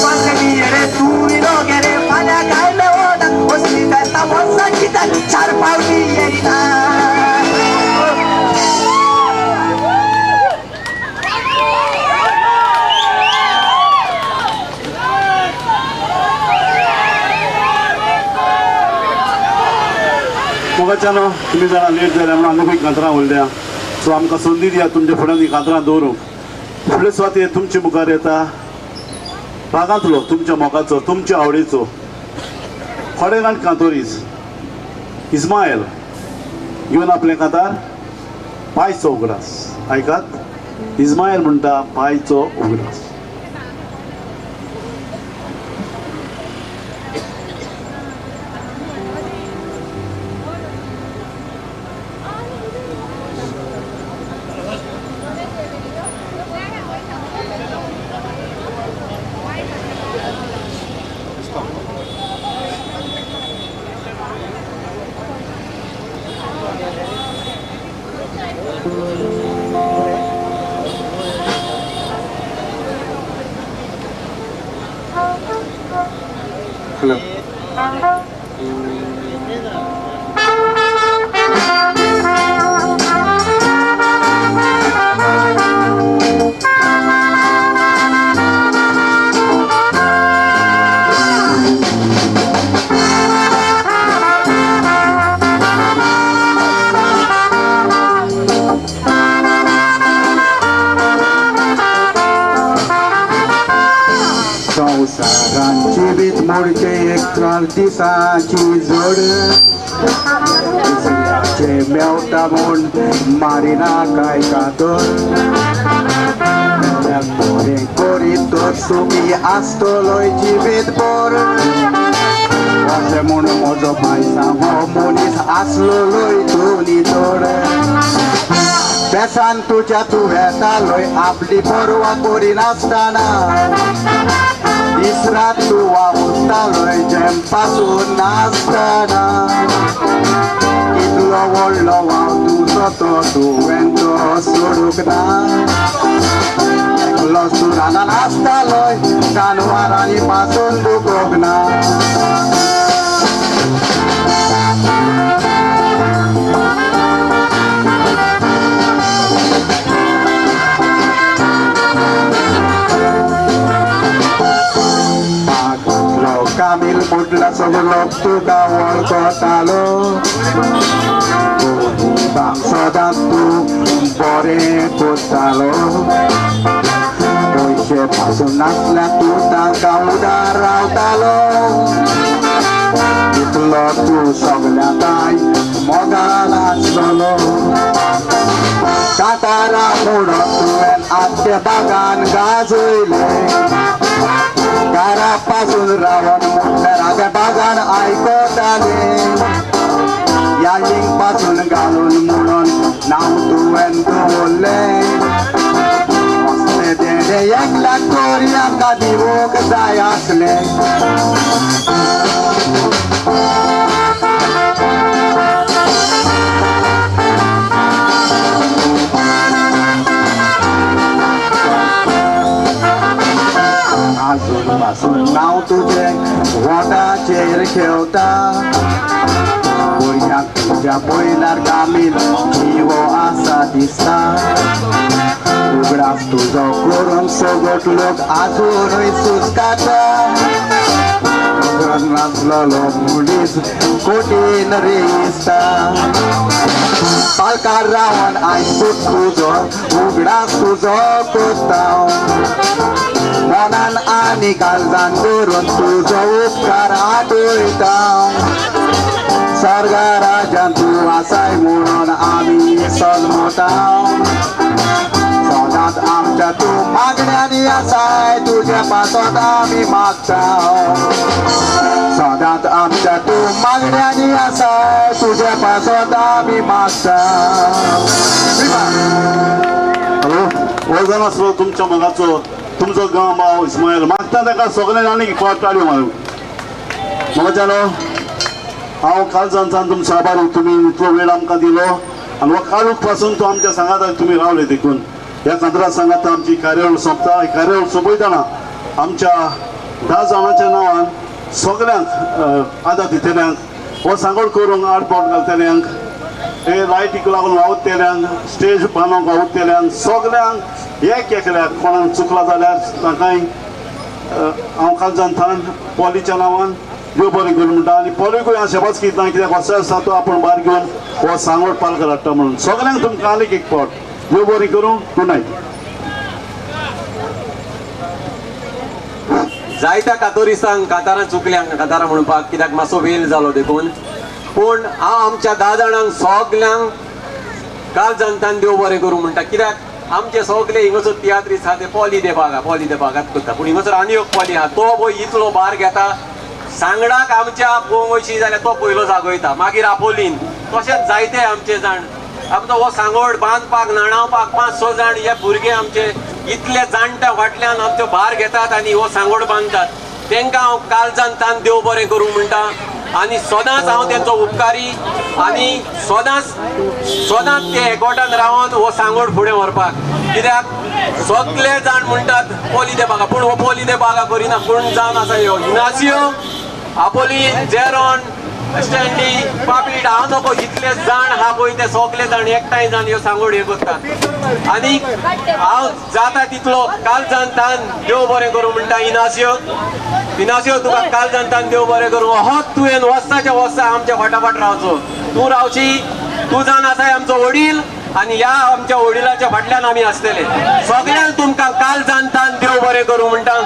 सगळे पियेरे तूं इलो गेरे फाल्यां काय ना मोगाच्यानो तुमी जाणां लेट जाल्या म्हणून आनीकूय कांतरां उरल्या. सो आमकां संदी दिया तुमच्या फुड्यान ही कांतरां दवरूंक. फुडले सुवातेर तुमचे मुखार येता भागांतलो तुमच्या मोगाचो तुमच्या आवडीचो खडेगांठ कांतोरीस इस्मायल घेवन आपल्या कांतार पायचो उगडास. आयकात, इस्मायल म्हणटा पायचो उगडास. Hello. संवसारांची मोडचे एक दिसाची जोड दुसऱ्याचे मेवता म्हूण मारिना काय कातर बरें करीत तर सुखी आसतलोय जिवीत भर अशें म्हूण म्हजो पायसा हो मनीस आसलोय तूं नितळ बेसान तुज्या तूं वेतालोय आपली पर्वा करिनासतना दीस रात तूं वावुरतालोय जेमपासून नासतना कितलो व्हडलो वाव तुजो तो तुवें तो सोडूंक ना एकलो तूं रानान आसतालोय जानवरांनी पासून दुखोंक ना. कामील मुटला सगलो तुका वळखतालो गोरिबांक सदांच तूं बरें करतालो पयशे पासून नासल्यार तूं तांकां उदार रावतालो इतलो तूं सगल्या ताय मोगान आसतलो कातारा म्हणून तुवें आमच्या बागान गाजयलें घरा पासून रावण म्हटल्यार आगे बागान आयकताले यायींग पासून घालून म्हणून नांव तुवें दवरलें असलें देणें एकल्याक तरी आमकां दिवंक जाय आसलें. आजून पासून नांव तुजें वोटाचेर खेळटा भुरग्यांक तुज्या पयल्यार कामील जिवो आसा दिसता उगडास तुजो करून सगट लोक आजुनूय सुस्काता नासलेलो मनीस कोटीन दिसता पालकार रावन आयज तुजो उगडास तुजो करता मनान आनी काळजान करून तुजो उपकार आठयता सर्गा राजान तूं आसाय म्हणून आमी सलमता सदांच आमच्या तूं मागण्यांनी आसाय तुज्या पासत आमी मागता सदांच आमच्या तूं मागण्यांनी आसाय तुज्या पासत आमी मागता. हॅलो, हो जाण आसलो तुमच्या मोगाचो तुमचो गांव भाव इस्मायल मागता ताका सगळ्यांनी आनी एक टाळयो मारूंक. मोगाच्यानो हांव कालजान तुमचो आभारी, तुमी इतलो वेळ आमकां दिलो आनी हो काळूक पासून तो आमच्या सांगाताक तुमी रावले देखून ह्या कांतरा सांगाता आमची कार्यावळ सोंपता. ही कार्यावळ सोंपयतना आमच्या 10 जाणांच्या नांवान सगळ्यांक आदार दितल्यांक हो सांगोड करूंक आड पावट घालतल्यांक हे लायटीक लागून वावुरतल्यांक स्टेज बांदूंक वावुरतल्यांक सगळ्यांक एक एकल्याक कोणाक चुकला जाल्यार तांकांय हांव कालजान थान पॉलीच्या नांवान देव बरें करूं म्हणटा आनी पोलूय हांव शेबाज कितना कित्याक असो आसा तो आपूण भायर घेवन हो सांगोड पालकार हाडटा म्हणून सगळ्यांक तुमकां आनीक एक फावट देव बरें करूं. Good night. जायत्या कातोरिसांक कातारां चुकल्यांक कातारां म्हणपाक कित्याक मातसो वेळ जालो देखून, पूण हांव आमच्या 10 जाणांक सगल्यांक काल जनतान देव बरें करूं म्हणटा. कित्याक आमचे सगळे हिंगासर तियात्रीस आहा ते पॉली दे बागा पॉली दे बागात करता, पूण हिंगासर आनी एक पॉली आहा तो पळय इतलो भार घेता सांगडाक आमच्या पळोवंक वयशी जाल्यार तो पयलो जागयता, मागीर आपोलीन, तशेंच जायते आमचे जाण आमचो हो सांगोड बांदपाक न्हाणावपाक 5-6 जाण हे भुरगे आमचे इतले जाणट्या फाटल्यान आमचो भार घेतात आनी हो सांगोड बांदतात. तांकां हांव काळजान तान देव बरें करूं म्हणटा आनी सदांच हांव तेंचो उपकारी आनी सदांच सदांच ते एकवटान रावन हो सांगोड फुडें व्हरपाक. कित्याक सगळे जाण म्हणटात पोली दे बागा, पूण हो पोली दे बागा करिना, पूण जावन आसा ह्यो इनासियो आपोली जेरोन स्टँडी पापीट हांव नको इतले जाण आहा पळय ते सगळे जाण एकठांय जाण ह्यो सांगोड हे करतात आनी हांव जाता तितलो काळजान तान देव बरें करूं म्हणटा. इनासियो इनासियो तुका काळजान तान देव बरें करूं. होच तुवें वचपाच्या वचता आमच्या फाटाफाट रावचो, तूं रावची, तूं जावन आसाय आमचो वडील आनी ह्या आमच्या वडिलाच्या फाटल्यान आमी आसतले. सगळ्यांक तुमकां काळजान तान देव बरें करूं म्हणटा.